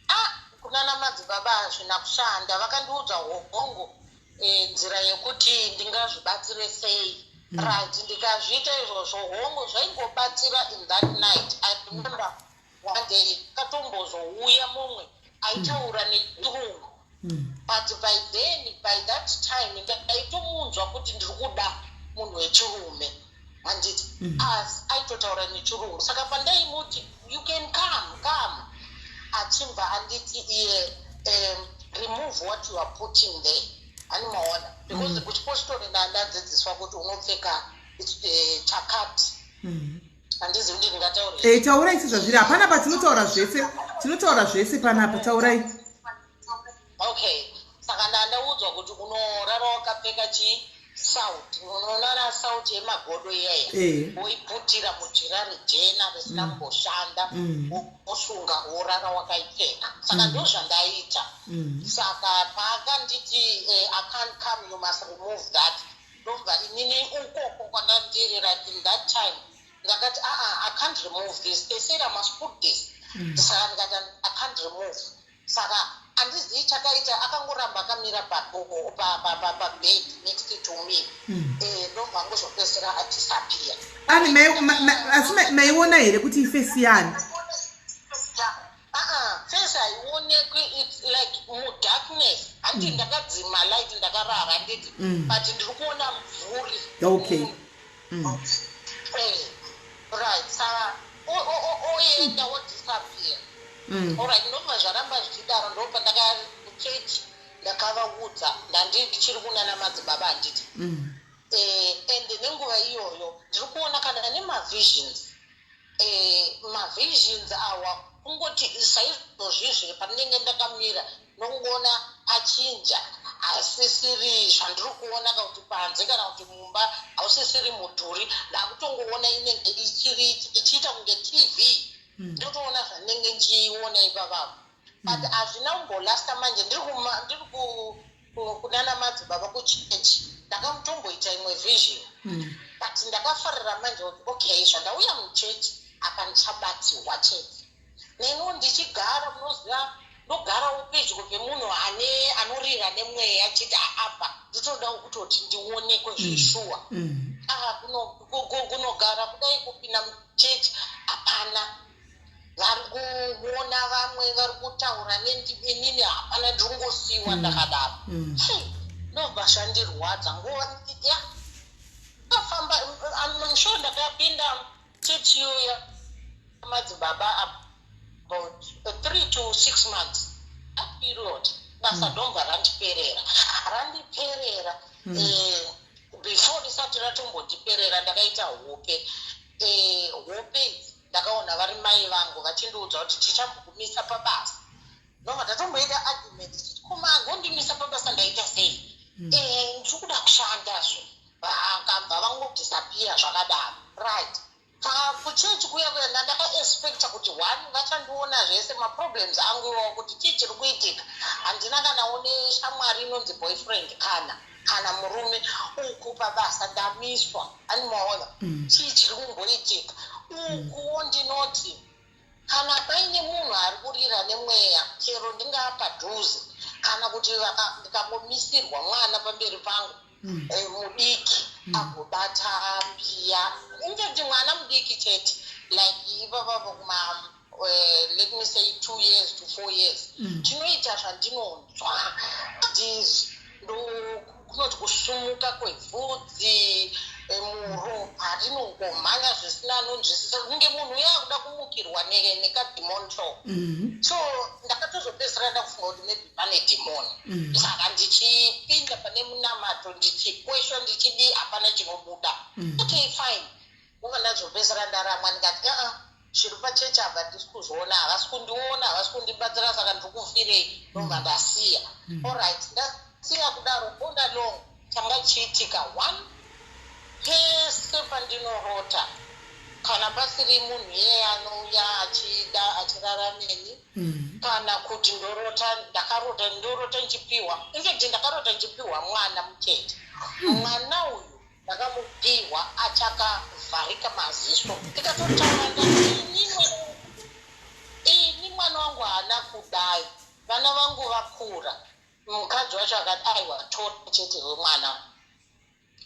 Ah, kunana madzibaba hazvina kushanda. Vakandiudza hongo nzira yekuti ndingazvibatsire sei. Right, ndikazviita izvozvo, hongu, zvaingobatsira in that night. I remember one day katombozouya mumwe aitaura nechirungu, but by then, by that time, ndaitomunzwa kuti ndiri kuda munhu wechirume, handiti? Asi aitotaura nechirungu, saka pandaimuti, "You can come, come," achibva anditi iye, "Remove what you are putting there." Animaona, because kuchipostori ndandadzidziswa kuti unopfeka chakati. Handizivi kuti ndingataure. Taurai sezvazviri, hapana patinotaura zvese, tinotaura zvese panapa, taurai. Okay, saka ndandaudzwa kuti unorara wakapfeka chi sauti, unorara sauti yemagodo iyaya, woiputira mujira rejena risina kumboshanda, wosunga, worara wakaipfeka. Saka ndo zvandaiita. Saka paakanditi, "I can't come, you must remove that," ndobva inini ukoko kwandandiri, like in that time, ndakati, "Aa, I can't remove this. They said I must put this." Saka ndikati, "I can't remove." Saka handizivi chakaita, akangoramba akamira pabed next to me. Ndobva angozopedzisira adisappear. Ani asi maiona here kuti iface yani? Uh-uh, face haionekwi, it's like mudarkness, handiti? Ndakadzima light, ndakarara, handiti? But ndiri kuona mvuri. Right, saka oenda, odisappear. Alright, ndobva zvaramba zvichidaro. Ndobva ndakachechi, ndakavaudza, ndandichiri kunana madzibaba, handiti? And nenguva iyoyo ndiri kuona kana nemavisions. Mavisions awa kungoti saizvozvizvi pandinenge ndakamira, nongoona achinja, hasisiri zvandiri kuona, kana kuti panze kana kuti mumba, hausisiri mudhuri. Ndakutongoona inenge ichiri ichiita kunge TV, ndotoona zvandinenge ndichiona ipapapo. But hazvina kumbolasta. Manje ndiri kunana madzibaba kuchechi, ndakamutomboita imwe vision, but ndakafarira manje kuti okay, zvandauya muchechi apa, ndichabatsirwa chete. Neniwo ndichigara, munoziva, ndogarawo pedyo pemunhu ane anorira nemweya chete. Apa nditodawo kutoti ndionekwe zveshuwa. Ah, kunogara kudai, kupinda muchechi, hapana vari kuona, vamwe vari kutaura inini hapana, ndiri kungosiyiwa ndakadaro. Ndobva zvandirwadza. Nguva ya ndakafamba, I'm sure ndakapinda chechi iyoyo madzibaba about 3 to 6 months. That period basa ndobva randiperera, randiperera. Before risati ratombondiperera, ndakaita hope. Hope idzi ndakaona vari mai vangu vachindiudza kuti tichambogumisa pabasa. Ndobva ndatomboita argument chiti, "Kuma gondimisa pabasa, ndaita sei? Ndiri kuda kushandazve." Vakabva vangodisappear zvakadaro. Right, saka kuchechi kuya kuya ndandakaexpecta kuti one vachandiona zvese maproblems angu iwawo, kuti chii chiri kuitika. Handina kanawo neshamwari inonzi boyfriend kana murume. Uku pabasa ndamiswa, animaona, chii chiri kumboitika? Ukuwo ndinoti kana paine munhu ari kurira nemweya, chero ndingaa padhuze, kana kuti ndikangomisirwa mwana pamberi pangu, mudiki, agobata mbiya, ingeti mwana mudiki chete, like ipapapo kuma let me say 2 years to 4 years, chinoita zvandinonzwa kunoti kusumuka kwevhudzi, muropa rinongomhanya zvisina anonzwisisa, kunge munhu uye akuda kumukirwa nekademon. So ndakatozopedzisira ndakufunga kuti maybe pane demon. Saka ndichipinda pane munamato, ndichikweshwa, ndichidii, hapana chinobuda. Okay, fine, uva ndazopedzisira ndaramwa, ndikati, aa, zviri pachechi apa ndisi kuzviona, havasi kundiona, havasi kundibatsira, saka ndiri kufirei? Ndobva ndasiya. Alright, ndasiya kudaro, all along changa chiitika one, pese pandinorota, kana pasiri munhu iyeye anouya achida achirara neni, kana kuti ndorota, ndakarota, ndorota ndichipiwa, infact ndakarota ndichipiwa mwana muchete. Mwana uyu ndakamupiwa achakavharika maziso. Ndikatotaura ndati, "Ini mwana wangu haana kudai, vana vangu vakura." Mukadzi wacho akati, "Aiwa, tora chete wemwana."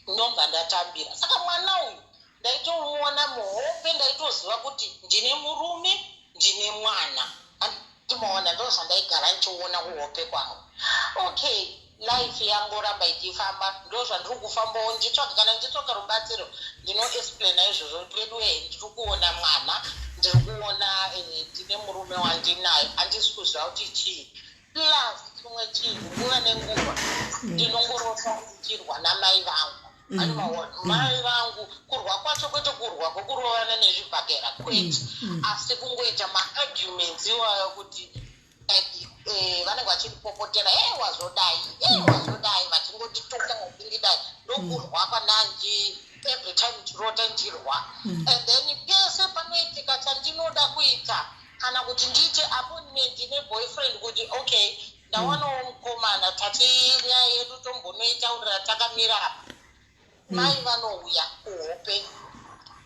Ndobva ndatambira. Saka mwana uyu ndaitomuona muhope, ndaitoziva kuti ndine murume, ndine mwana. Andimaona, ndo zvandaigara ndichiona kuhope kwangu. Okay, life yangoramba ichifamba, ndo zvandiri kufambawo ndichitsvaga. Kana ndichitsvaga rubatsiro, ndinoexplaina izvozvo kuti veduwe, ndiri kuona mwana, ndiri kuona ndine murume wandinayo, handisi kuziva kuti chii. Plus chimwe chinhu, nguva nenguva ndinongorota ndichirwa namai vangu. Animaona mai vangu, kurwa kwacho kwete kurwa kwekurovana nezvibhakera, kwete, asi kungoita maarguments iwayo kuti like vanenge vachindipopotera, e wazodai, e wazodai, vachingondituka, vachindidai. Ndokurwa kwananji every time ndirota ndirwa. And then pese panoitika chandinoda kuita, kana kuti ndiite appointment neboyfriend, kuti okay, ndawanawo mukomana, tati nyaya yedu tombonoitaurira takamira apa, mai vanouya kuhope.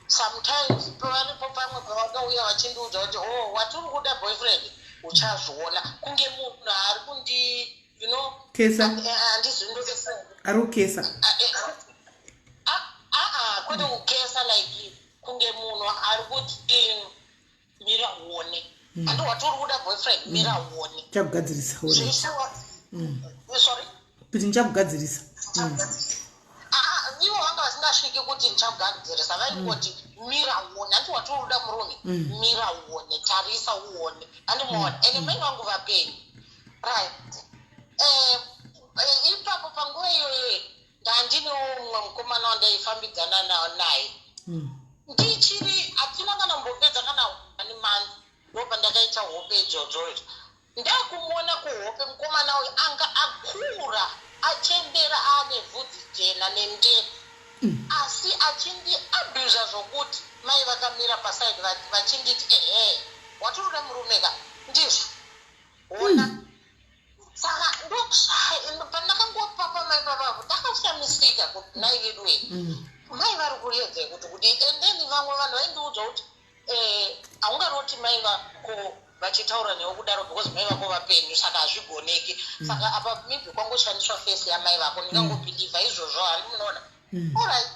Sometimes pavaripo pamwe pavakauya vachindiudza kuti, "Oh, watiri kuda boyfriend, uchazviona," kunge munhu ari kundi Kesa. Handizivi ndokesa. Ari kukesa. Aa, kwete kukesa, like kunge munhu ari kuti, "Mira uone, handi watiri kuda boyfriend, mira uone." Ndichakugadzirisa, alright. Zvese sorry? Kuti ndichakugadzirisa. Ah, ivo vanga vasingasviki kuti ndichakugadzirisa, vaingoti, "Mira uone, handi watiri kuda murume, mira uone, tarisa uone." Handimuona, ende mai vangu vapenyu, right? Ipapo panguva iyoyo ndandinewo mumwe mukomana wandaifambidzana naye. Ndichiri, hatina kana kumbopedza kana 1 month, ndopandakaita hope idzodzo. Ndakumuona kuhope mukomana uyu, anga akura, achembera, aane vhudzi jena nendebvu, asi achindiabhuza zvokuti mai vakamira paside vachinditi, "Ehe, watoruda murume ka, ndizvo, ona." Saka pandakangopapa mai papapo, ndakashamisika kuti nai vedu, mai vari kuedza kuti kudii? And then vamwe vanhu vaindiudza kuti haungaroti mai vako vachitaura newe kudaro because mai vako vapenyu, saka hazvigoneki. Saka apa maybe kwangoshandiswa face yamai vako. Ndingangobhilivha izvozvo, handi munoona? Alright,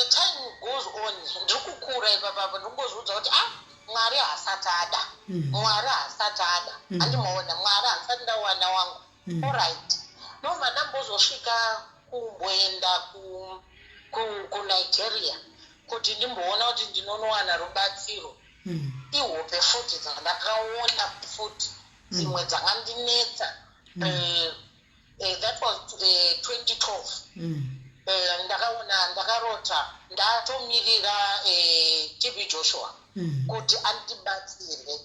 time goes on, ndiri kukura ipapapo, ndikungozviudza kuti, ah, Mwari haasati ada, Mwari haasati ada, handimaona, Mwari haasati ndawana wangu. Alright, nobva ndambozosvika kumboenda kuNigeria kuti ndimboona kuti ndinonowana rubatsiro. Ihope futi dzandakaona futi dzimwe dzakandinetsa. That was 2012. Ndakaona, ndakarota ndatomirira TB Joshua kuti andibatsire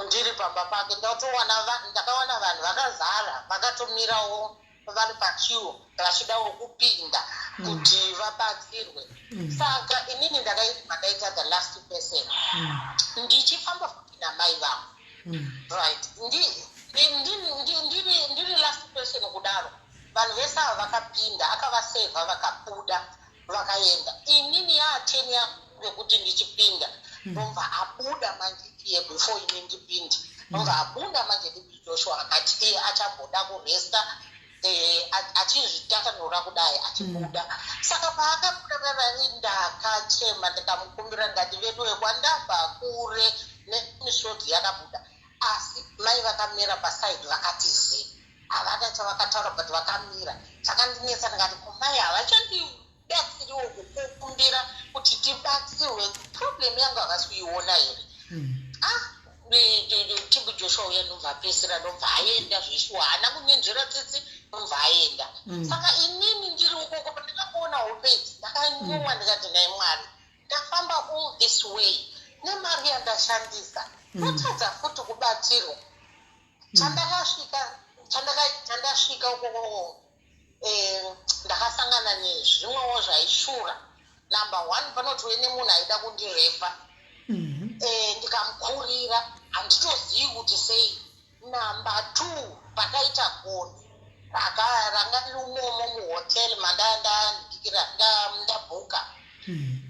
ndiri pamba pake. Ndatowana ndakawana vanhu vakazara, vakatomirawo vari paqueue, vachidawo kupinda kuti vabatsirwe. Saka inini ndakaibva ndaita the last person, ndichifamba futi namai vangu, right? Ndiri last person kudaro, vanhu vese ava vakapinda, akavasevha, vakabuda, vakaenda. Inini yaturn yangu yekuti ndichipinda, ndobva abuda manje iye before ini ndipinde. Ndobva abuda manje Joshua, akati iye achamboda kuresta, achizvitatanura kudai achibuda. Saka paakabuda paipai, ndakachema, ndikamukumbira, ndikati, "Veduwe, kwandabva kure," nemisodzi yakabuda. Asi mai vakamira paside, vakati zi, havana chavakataura, but vakamira. Chakandinetsa, ndikati, "Kumai havachandibatsiriwo kukumbira kuti tibatsirwe? Problem yangu havasi kuiona here?" Ah, TB Joshua uya ndobva apesera, ndobva aenda zveshuwa, haana kuninzvera tsitsi, ndobva aenda. Saka inini ndiri ukoko, pandakakuona hope idzi, ndakanyumwa, ndikati, "Nhai Mwari, ndafamba all this way nemari yandashandisa, ndotadza futi kubatsirwa." Chandakasvika, chandasvika ukoko, ndakasangana nezvimwewo zvaishura. Number one, panotove nemunhu aida kundirepa, ndikamukurira, handitozivi kuti sei. Number two, pakaita gondo ranga riri umomo muhotel mandandikira ndabhuka.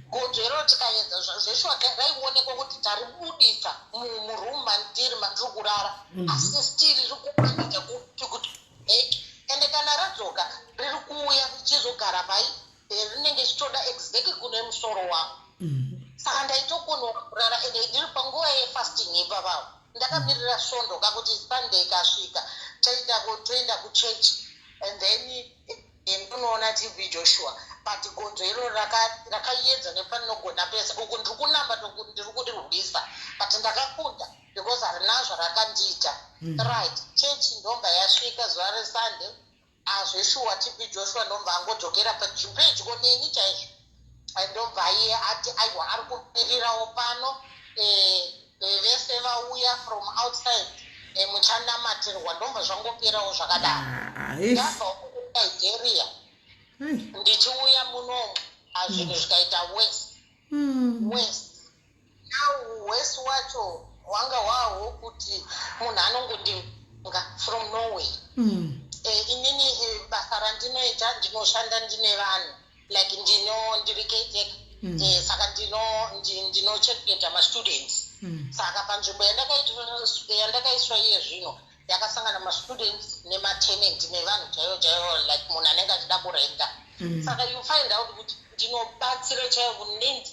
Gondo iro tikaedza zveshuwa, raionekwa kuti taribudisa muroom mandiri, mandiri kurara, asi still riri kumanija kuti back. Ende kana radzoka, riri kuuya richizogara pai. Saka ndaitokonawo kurara, ende ndiri panguva yefasting ipapavo, ndakamirira Svondo kakuti Sunday kasvika, toenda kuchechi and then ndonoona TB Joshua. But gonzo iroro rakayedza nepaninogona pese. Uku ndiri kunamba, ndiri kurirwisa, but ndakakunda because harina zvarakandiita. Right, chechi ndomba yasvika zuva reSunday. Azveshuwa, TB Joshua ndomva angodzokera pedyo neni chaizvo. Ndobva iye ati, "Aiwa, ari kumirirawo pano, vese vauya from outside, muchanamatirwa." Ndomva zvangoperawo zvakadaro. Ah, eish. Ndabva kuNigeria ndichiuya munomu, azvinhu zvikaita worse. Worse now, worse wacho wanga hwahwo kuti munhu anongondinga from nowhere. Inini basa randinoita, ndinoshanda ndine vanhu, like ndiri caretaker. Saka ndinochengeta mastudents. Saka panzvimbo yandakaiswa iye zvino yakasangana mastudents nematenant nevanhu chaivo chaivo, like munhu anenge achida kurenda. Saka you find out kuti ndinobatsira chaivo,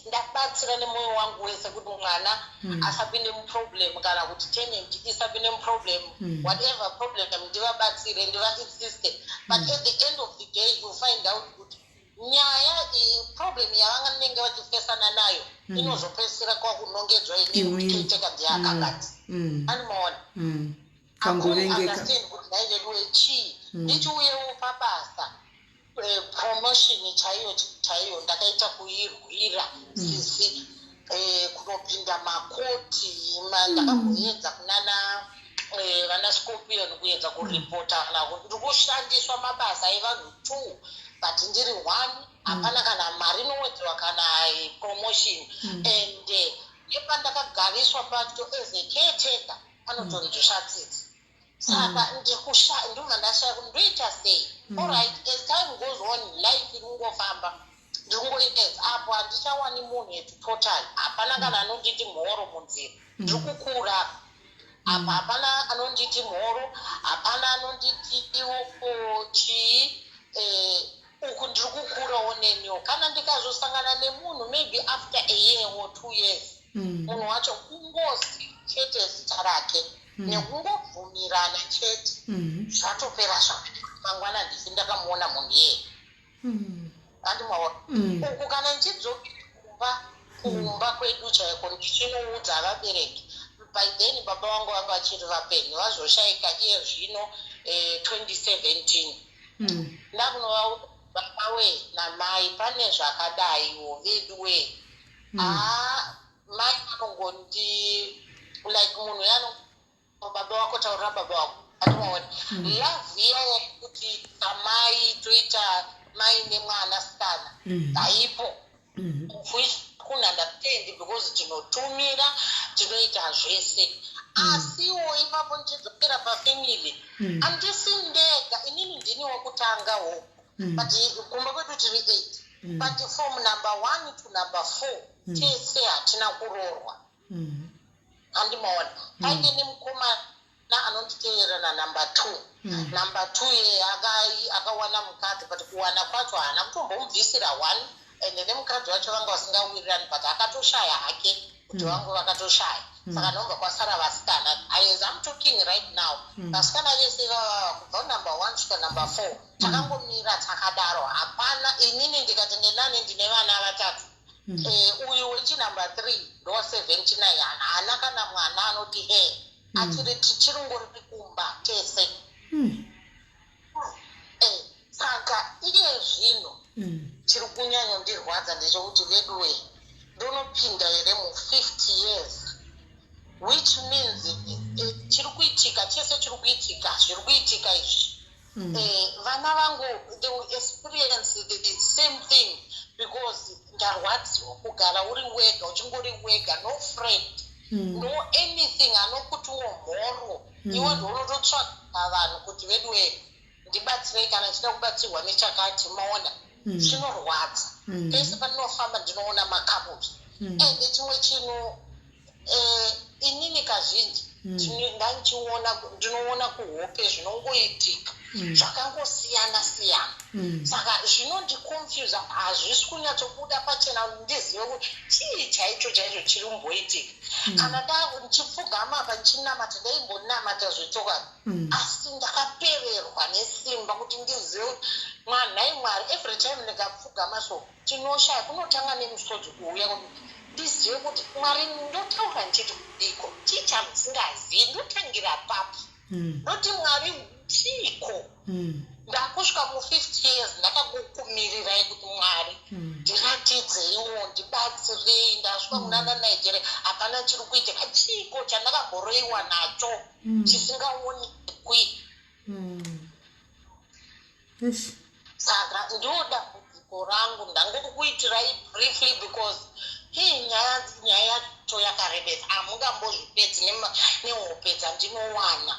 ndabatsira nemwoyo wangu wese kuti mwana asapinde muproblem kana kuti tenant isapinde muproblem, whatever problem, ndivabatsire, ndivaassiste. But at the end of the day you find out kuti nyaya iyi, problem yavanenge vachifesana nayo, inozopedzisira kwakunongedzwa inini kuti Imwini. caretaker ndiye akangati. Animaona? Kangovengeka. Understand kuti nhai vedu, chii? Ndichiuyewo pabasa, promotion chaiyo chaiyo ndakaita kuirwira, sisi, kunopinda makoti, ndakamboedza kunana vana Scorpion, kuedza kuripota nako. Ndiri kushandiswa mabasa evanhu two, but ndiri one. Hapana kana mari inowedzerwa kana promotion. And nepandakagariswa pacho as a caretaker panotonzwisha tsitsi. Saka ndobva ndashaya kuti ndoita sei. Alright, as time goes on, life iri kungofamba, ndiri kungoita apo handichawani munhu yetu total. Hapana kana anonditi mhoro munzira. Ndiri kukura apa, apa hapana anonditi mhoro, hapana anonditiwo chii. Uku ndiri kukurawo neniwo. Kana ndikazosangana nemunhu maybe after a year or 2 years, munhu wacho kungozi chete zita rake nekungobvumirana chete, zvatopera. Zvakadai mangwana ndisi ndakamuona munhu iyeye. Andimaona? Uku kana ndichidzokera kumba kwedu chaiko, ndichinoudza vabereki, by then baba vangu vanga vachiri vapenyu, vazoshayika iye zvino 2017. Ndakunovaudza, "Baba we namai, pane zvakadaiwo vedu we." Haa, mai vanongondi like munhu yano, "Baba vako, taurira baba vako." Atimaona love iya yekuti amai toita mai nemwana sikana haipo, which kununderstand because tinotumira, tinoita zvese. Asiwo ipapo ndichidzokera pafamily, handisi ndega. Inini ndini wekutangawo, but kumba kwedu tiri eight, but from number one to number four tese hatina kuroorwa. Handimaona? Paine nemukomana anonditeerera nanumber two. Number two iye akawana mukadzi, but kuwana kwacho haana kutombomubvisira one, ende nemukadzi wacho vanga vasingawirirani, but akatoshaya hake kuti vangu vakatoshaya. Saka nobva kwasara vasikana. As I'm talking right now, vasikana vese vavava kubva number one kusvika number four takangomira takadaro, hapana. Inini ndikati nenani ndine vana vatatu. Uyu wechinumber three ndo 79, haana kana mwana anoti he achiri, tichiringori kumba tese. Saka iye zvino chiri kunyanyondirwadza ndechekuti, veduwe, ndonopinda here mu50 years, which means chiri kuitika chese, chiri kuitika, zviri kuitika izvi, vana vangu, they will experience the same thing, because ndarwadziwa kugara uri wega, uchingori wega, no friend, no anything anokutiwo mhoro. Iwe ndounototsvaga vanhu kuti, "Veduwe, ndibatsirei kana ndichida kubatsirwa nechakati." Maona? Zvinorwadza. Pese pandinofamba ndinoona macouples. Ende chimwe chinhu, inini kazhinji Ndandichiona, ndinoona kuhope zvinongoitika zvakangosiyana siyana. Saka zvinondiconfusa, hazvisi kunyatsobuda pachena kuti ndizive kuti chii chaicho chaicho chiri kumboitika. Kana ndichipfugama apa ndichinamata, ndaimbonamata zvechokwadi, asi ndakapererwa nesimba kuti ndizive kuti mwanhai Mwari. Every time ndikapfugama so, tinoshaya kunotanga nemusodzi kuuya kuti ndizive kuti Mwari, ndotaura ndichiti kudiko, chii chamusingazivi, ndotangira papi, ndoti Mwari chiiko? Ndakusvika mu50 years, ndakakukumirirai kuti Mwari ndiratidzeiwo, ndibatsirei. Ndasvika kunana Nigeria, hapana chiri kuitika. Chiiko chandakamboroiwa nacho chisingaonekwi? Eish. Saka ndo dambudziko rangu, ndangokuitirai briefly because hii nyaya yacho yakarebesa, hamungambozvipedzi nehope dzandinowana.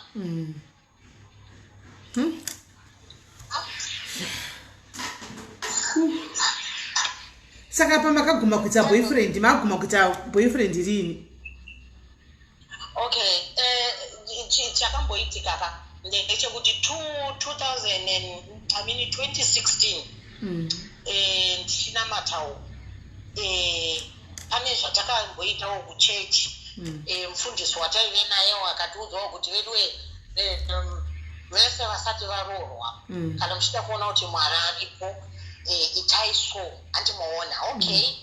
Saka pamakaguma kuita boyfriend, makaguma kuita boyfriend rini? Okay, chakamboitika ka ndechekuti 2000 and, I mean 2016, ndichinamatawo, pane zvatakamboitawo kuchechi. Mufundisi wataive naye akatiudzawo kuti veduwe, vese vasati varoorwa, kana muchida kuona kuti Mwari aripo, itai so, handimoona. Okay.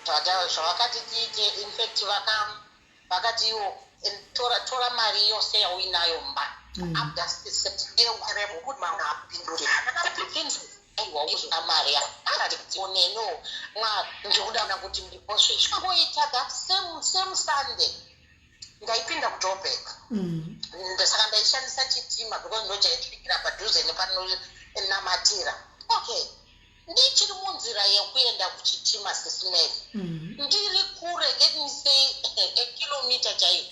Vakataura zvavakati tiite. In fact vakati iwo, tora, tora mari yose yauinayo mba aiwa mari neno ndikuda kuti ndipozvezvo ngoita. That same Sunday ndaipinda kuJoburg. Saka ndaishandisa chitima because ndo chaisvikira padhuze nepanonamatira. Okay, ndichiri munzira yekuenda kuchitima, sisimeri, ndiri kure, let me say a kilometer chaiyo,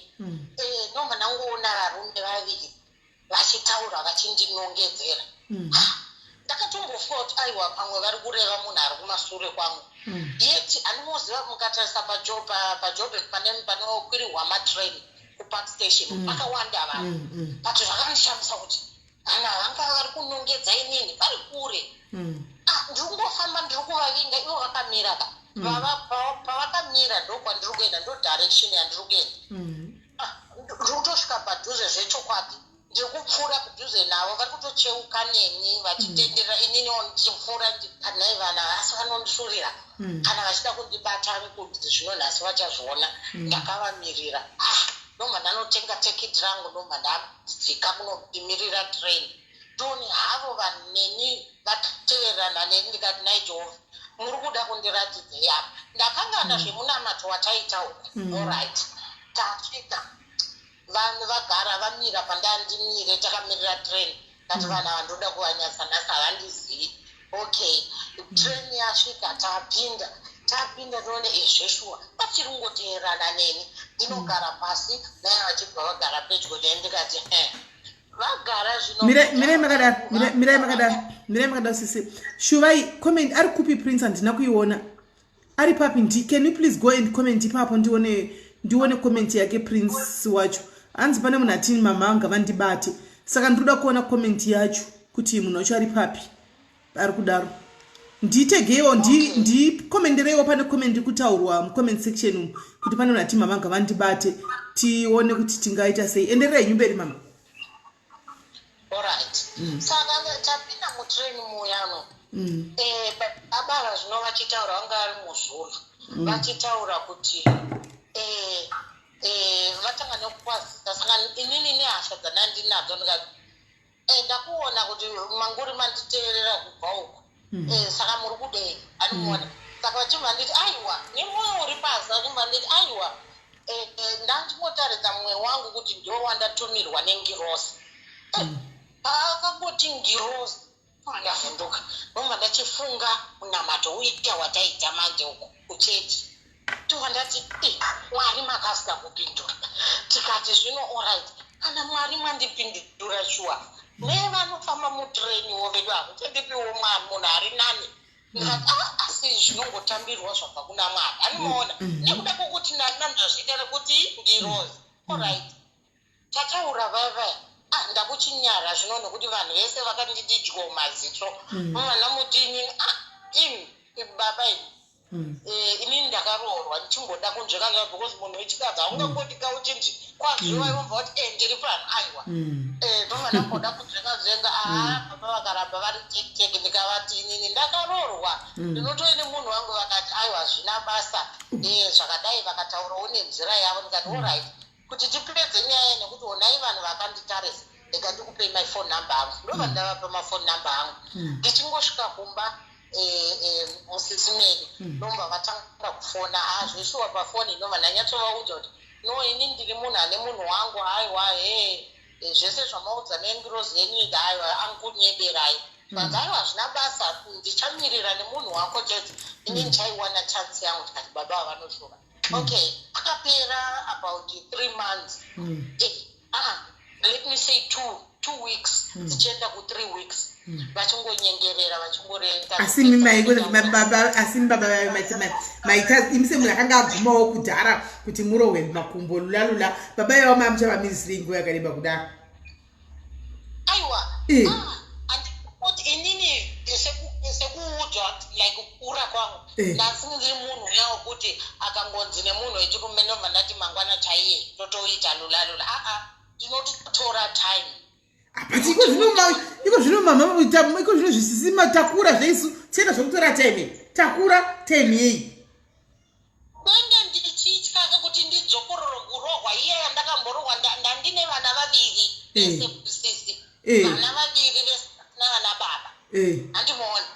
ndomba ndangoona varume vaviri vachitaura vachindinongedzera. Ndakatombofunga kuti aiwa, pamwe vari kureva munhu ari kumasure kwangu. Yet handimoziva, mukatarisa paJoburg pane panokwirirwa matrain kuPark Station, pakawanda vanhu. But zvakandishamisa kuti vanhu havanga vari kunongedza inini vari kure. Ah, ndiri kungofamba, ndiri kuvavinga, ivo vakamira ka. Pavakamira ndokwandiri kuenda, ndo direction yandiri kuenda. Ah, ndiri kutosvika padhuze zvechokwadi, ndiri kupfuura kudhuze navo, vari kutocheuka neni vachitenderera, ininiwo ndichipfuura. Kanai vanhu havasi vanondishurira kana vachida kundibata kuti zvino nhasi vachazviona. Ndakavamirira. Ah, ndobva ndanotenga tekiti rangu, ndobva ndadzika kunomimirira train. Ndoni havo vanhu neni vateverana neni. Ndikati, "Nai Jehovha, muri kuda kundiratidzei apa?" Ndakangana zvemunamato wataita uku. Alright, tasvika, vanhu vagara vamira pandandimire, takamirira train. Kati vanhu ava ndoda kuvanyatsa nhasi, havandizivi. Okay, train yasvika, tapinda. Tapinda, toone ezveshuwa vachiri kungoteerana neni. Ndinogara pasi naye, vachibva vagara pedyo neni. Ndikati, "He, vagara zvino." Mirai makadaro, mirai makadaro, mirai makadaro. Sisi Shuvai, comment ari kupi? Prince, handina kuiona, ari papi? Can you please go and comment ipapo, ndione comment yake Prince wacho? Hanzi pane munhu atini mama ngavandibate, saka ndinoda kuona comment yacho kuti munhu wacho ari papi ari kudaro. Nditegeiwo, ndikomendereiwo pane comment iri kutaurwa mucomment section umu kuti pane munhu ati mama ngavandibate. Tione kuti tingaita sei. Endererai henyu mberi, mama. Alright, saka tapinda mutrain muyano. Baba zvino vachitaura, vanga vari muZulu, vachitaura kuti vatanga nekukwazisa. Saka inini nehasha dzandandinadzo ndikati, "Ndakuona kuti manguri manditeerera kubva uku. Saka muri kudei?" Anomuona. Saka vachibva nditi aiwa, nemwoyo uri pasi, vachibva nditi aiwa, ndandingotaridza mumwe wangu kuti ndo wandatumirwa nengirosi. Paakangoti ngirosi, ndavhunduka, ndobva ndachifunga munamato uya wataita manje uku kuchechi. Tobva ndati, "Eh, Mwari makasika kupindura." Tikati zvino, alright, kana Mwari mwandipindura, shuwa nevanofamba mutireniwo vedu hakuchandipiwo munhu ari nani. Ndikati, "Ah, asi zvinongotambirwa zvabva kuna Mwari." Anomaona nekuda kwokuti nana ndazviita nekuti ngirozi. Alright, tataura vaya vaya. Ah, ndakuchinyara zvino nekuti vanhu vese vakanditi dyo maziso. Vana muti inini, ah, imi baba imi, inini ndakaroorwa, ndichimboda kunzveka nzva because munhu wechikadzi haungangoti kauchinzi kwazuva iwobva kuti e ndiri pano, aiwa. Ndobva ndamboda kunzvenga nzvenga. Aa, baba vakaramba vari tekiteki. Ndikavati, "Inini ndakaroorwa, ndinotoine munhu wangu." Vakati, "Aiwa, zvina basa." Zvakadai vakataurawo nenzira yavo. Ndikati, "Alright, kuti tipedze nyaya, nekuti onai vanhu vakanditarisa, ndika ndikupei my phone number angu." Ndobva ndavapa mafone number angu. Ndichingosvika kumba, musisi medu ndomba vatanga kufona. A, zveshuwa pafoni ndobva ndanyatsovaudza kuti, "No, ini ndiri munhu ane munhu wangu. Aiwa, he, zvese zvamaudza nengirozi yenyika, aiwa, angunyeberai." Vanzi, "Aiwa, zvina basa, ndichamirira nemunhu wako chete, ini ndichaiwana chance yangu." Tikati, "Baba vavanoshura." Okay, akapera about 3 months, let me say 2 weeks dzichienda ku3 weeks, vachingonyengerera, vachingorenta. Asi baba, asi baba maita imi semunhu akanga agumawo kudhara kuti murohwe makumbo lula lula, baba ivavo mamuchavamirisirei nguva yakareba kudaro? Aiwa. Andikuti inini sekuudzwa, like kukura kwangu, ndasi ndiri munhu uya wekuti akangonzi nemunhu wechirume, ndobva ndati mangwana chaiye totoita lula lula. Aa, ndinototora time. But iko zvino mama, iko zvino zvisisi takura zveisu, tienda zvokutora time, takura time yei? Denge ndichitya kuti ndidzokororo kurohwa iye yandakamborohwa. Ndandine vana vaviri sisi, vana vaviri vesina vana baba, handimuona.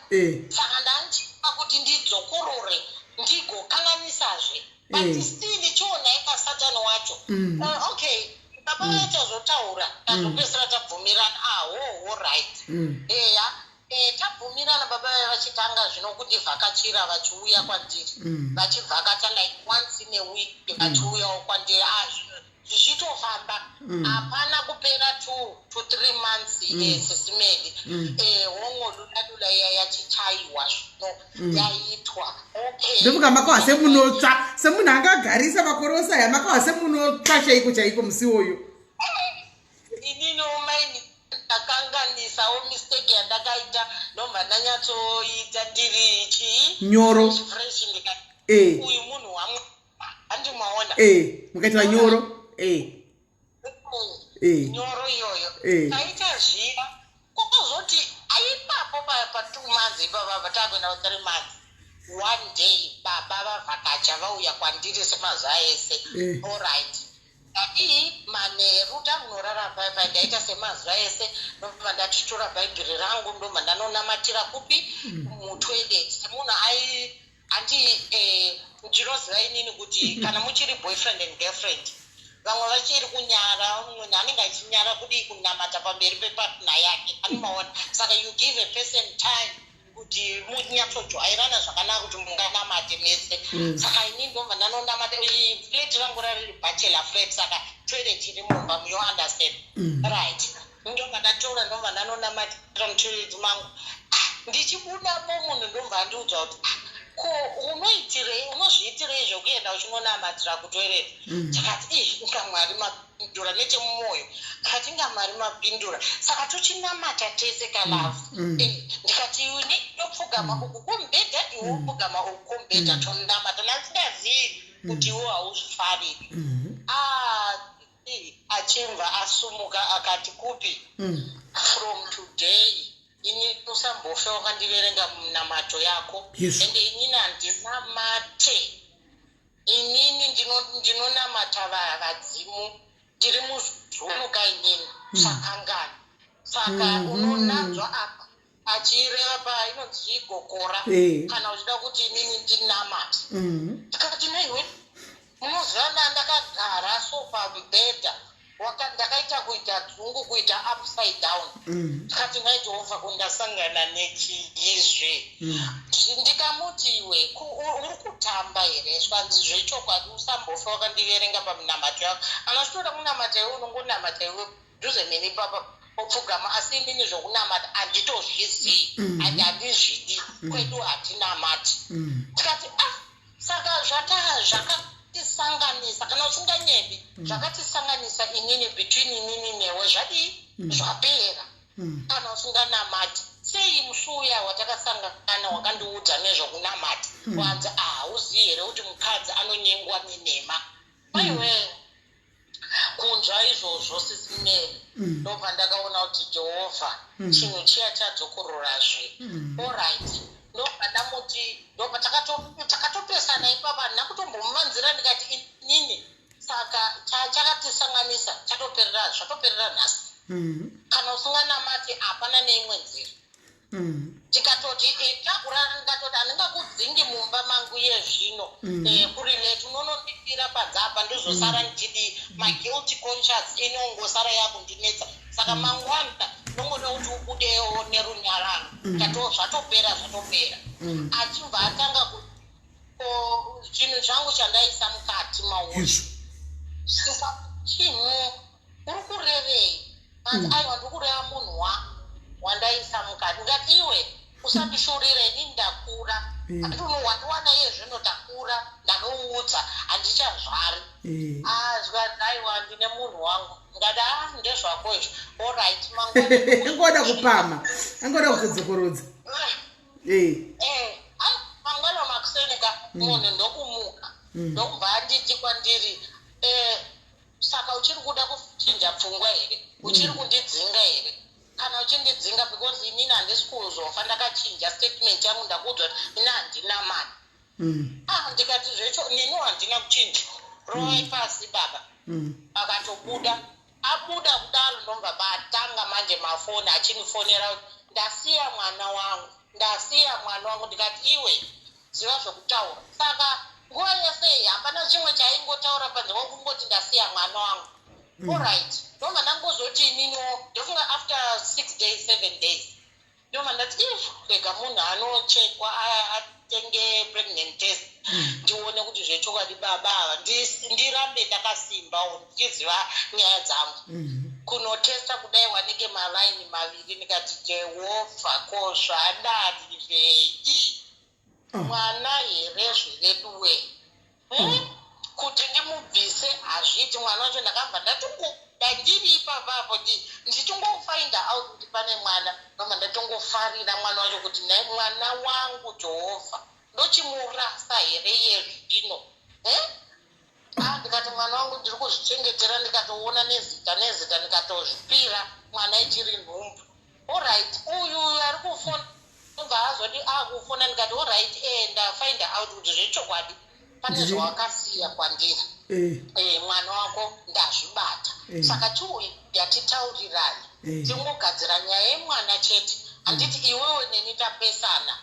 Saka ndandichitya kuti ndidzokorore ndigokanganisazve, but still ndichionai pasatani wacho. Okay, baba vachazotaura, tazopedzisira tabvumirana. Aho, right, eya. Tabvumirana, baba vaya vachitanga zvino kundivhakachira, vachiuya kwandiri, vachivhakacha like once in a week, vachiuyawo kwandiri. Ah, zvino zvichitofamba. Hapana kupera 2 to 3 months, sisimedi, hongo lula lula iya yachichaiwa zvino yaitwa. Okay. Ndofunga makahwa semunotsva, semunhu angagarisa makore ose aya, makahwa semunotsva chaiko chaiko musi woyo. Inini omaini ndakanganisawo mistake yandakaita, ndobva ndanyatsoita ndiri chii? Nyoro. Fresh. Ndikati, "Uyu munhu wamwe." Handimaona. Mukaitwa nyoro. Nyoro iyoyo. Taita zviya, kwakazoti aipapo pa2 months ipapa, patakuenda ku3 months, one day baba vavhakacha, vauya kwandiri semazuva ese. Alright, ndadii, manheru tamunorara paipai, ndaita semazuva ese, ndobva ndatitora bhaibheri rangu, ndobva ndanonamatira kupi? Mutoilet. Semunhu ai handi, ndinoziva inini kuti kana muchiri boyfriend and girlfriend, vamwe vachiri kunyara, munhu anenge achinyara kudii? Kunamata pamberi pepartner yake, anomaona. Saka you give a person time kuti munyatsojairana zvakanaka kuti munganamate mese. Saka ini ndobva ndanonamata. Flat rangu rariri bachelor flat, saka toilet iri mumba, you understand? Right, ndobva ndatora, ndobva ndanonamatira mutoilet mangu. Ah, ndichibudapo munhu ndobva andiudza kuti, "Ah, ko unoitirei, unozviitirei zvokuenda uchinonamatira kutoilet?" Tikati, "Ih, inga Mwari mapindura." Nechemumwoyo ndikati, "Inga Mwari mapindura." Saka tochinamata tese kalove. Ndikati, "Ini ndopfugama uku kumubhedha, iwe wopfugama uku kumubhedha, tonamata." Nandingazivi kuti iwe hauzvifariri. Ah, achimva asumuka akati kupi, "From today ini usambofe wakandiverenga munamato yako." Ende inini handinamate, inini ndinonamata vadzimu, ndiri muzulu ka inini, sakangani. Saka unonanzwa apa achireva pa inonzi igokora, kana uchida kuti inini ndinamate. Ndikati, "Naiwe, munoziva, ndakagara so pamubhedha." Ndakaita kuita dzungu, kuita upside down. Ndikati, "Nhai Jehovha, kundasangana nechiizve?" Ndikamuti, "Iwe, uri kutamba here?" Zvanzi, "Zvechokwadi, usambofa wakandiverenga paminamato yako. Kana uchitoda kunamata iwe, unongonamata iwe dhuze neni papa, opfugama. Asi inini zvokunamata handitozvizii and handizvidi. Kwedu hatinamati." Tikati, "Ah, saka zvakatisanganisa, kana usinganyebi, zvakatisanganisa inini, between inini newe, zvadii? Zvapera. Kana usinganamati, sei musi uya watakasangana wakandiudza nezvokunamata? Wanzi, ah, hauzivi here kuti mukadzi anonyengwa nenhema?" Aiwe, kunzwa izvozvo, Sisi Mary, ndobva ndakaona kuti, Jehovha, chinhu chiya chadzokororazve. Alright, ndobva ndamuti, ndobva takatopesana ipapa. Handina kutombomuvanzira. Ndikati, "Inini saka chakatisanganisa chatoperera, zvatoperera nhasi. Kana usinganamati, hapana neimwe nzira." Tikatoti takurara, ndikatoti, "Handingakudzingi mumba mangu yezvino. Kuri late, unonondipira panze apa, ndozosara ndichidi maguilty conscience inongosara yakundinetsa. Saka mangwana ndongoda kuti ubudewo nerunyararo. Zvatopera, zvatopera." Achibva atanga ko zvinhu zvangu chandaisa mukati mauri. Izvo. Saka chinhu uri kurevei? Anzi, "Aiwa, ndiri kureva munhu wandaisa mukati." Ndikati, "Iwe, usandishurire. Inini ndakura. Handiti wandiwana iye zvino, takura, ndanoudza, handichazvari." Azwa, "Aiwa, ndine munhu wangu." Ndikati, "A, ndezvako izvo. Alright, mangwana." Angoda kupama, angoda kuzodzokorodza. Eh, ai, mangwana makuseni ka, munhu ndokumuka, ndokubva anditi kwandiri, "Saka uchiri kuda kuchinja pfungwa here? Uchiri kundidzinga here? Kana uchindidzinga, because inini handisi kuzofa ndakachinja statement yangu. Ndakuudzwa kuti ini handina mari." Ah, ndikati, "Zvecho neniwo handina kuchinja. Rovai pasi, baba." Akatobuda. Abuda kudaro, ndobva batanga manje mafoni achinifonera kuti ndasiya mwana wangu, ndasiya mwana wangu. Ndikati, "Iwe, ziva zvokutaura." Saka nguva yese iyi hapana chimwe chaingotaura panze kwekungoti, "Ndasiya mwana wangu." Alright, ndobva ndangozoti ininiwo, ndofunga after 6 days, 7 days, ndobva ndati, "Ih, rega munhu anochekwa atenge pregnant test, ndione kuti zvechokwadi baba ava, ndirambe ndakasimbawo ndichiziva nyaya dzangu." Kunotesta kudai, wanenge malaini maviri. Ndikati, "Jehovha, ko zvadarirei?" Mwana here zveveduwe? Kuti ndimubvise hazviiti. Mwana wacho ndakabva ndatongoda ndiri ipapapo, ndichingofinda out kuti pane mwana, ndobva ndatongofarira mwana wacho kuti, "Nhai, mwana wangu, Jehovha, ndochimurasa here yezvino?" Eh? Ah, ndikati, "Mwana wangu ndiri kuzvichengetera." Ndikatoona nezita, nezita, ndikatozvipira mwana ichiri nhumbu. Alright, uyu uyu ari kufona, obva azoti akufona. Ndikati, "Alright, ndafind out kuti zvechokwadi pane zvawakasiya kwandiri. Mwana wako ndazvibata. Saka chiuya titaurirane, tingogadzira nyaya yemwana chete. Handiti iwewe neni tapesana?"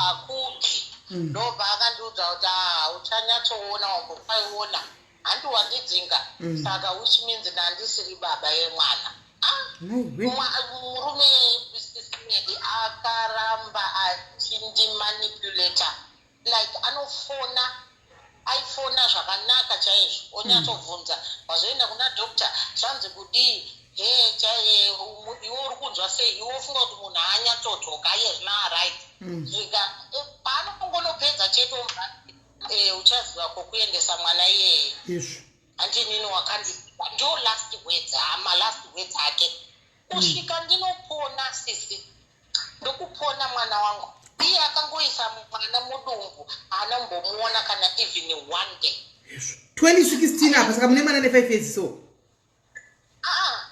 Akuti ndobva akandiudza kuti, "Ah, uchanyatsoona, wambopaiona, handi wandidzinga? Saka which means ndandisiri baba yemwana." Ah, Naiwe. Murume, Sisi Mary, akaramba achindimanipulata, like anofona, aifona zvakanaka chaizvo, onyatsobvunza, "Wazoenda kuna doctor, zvanzi kudii? He, chaiye iwe uri kunzwa sei?" Iwe ufunga kuti munhu haanyatsodzoka iye zvino aright. Zvika paanongonopedza chete, omva, "Uchaziva kwokuendesa mwana iyeye." Izvo. Handinini wakandi, ndo last words, hama, last words ake kusvika ndinopona. Sisi, ndokupona mwana wangu. Iye akangoisa mwana mudumbu, haana kumbomuona kana even one day. Izvo, 2016 apa, saka mune mwana ne5 years so. Aa,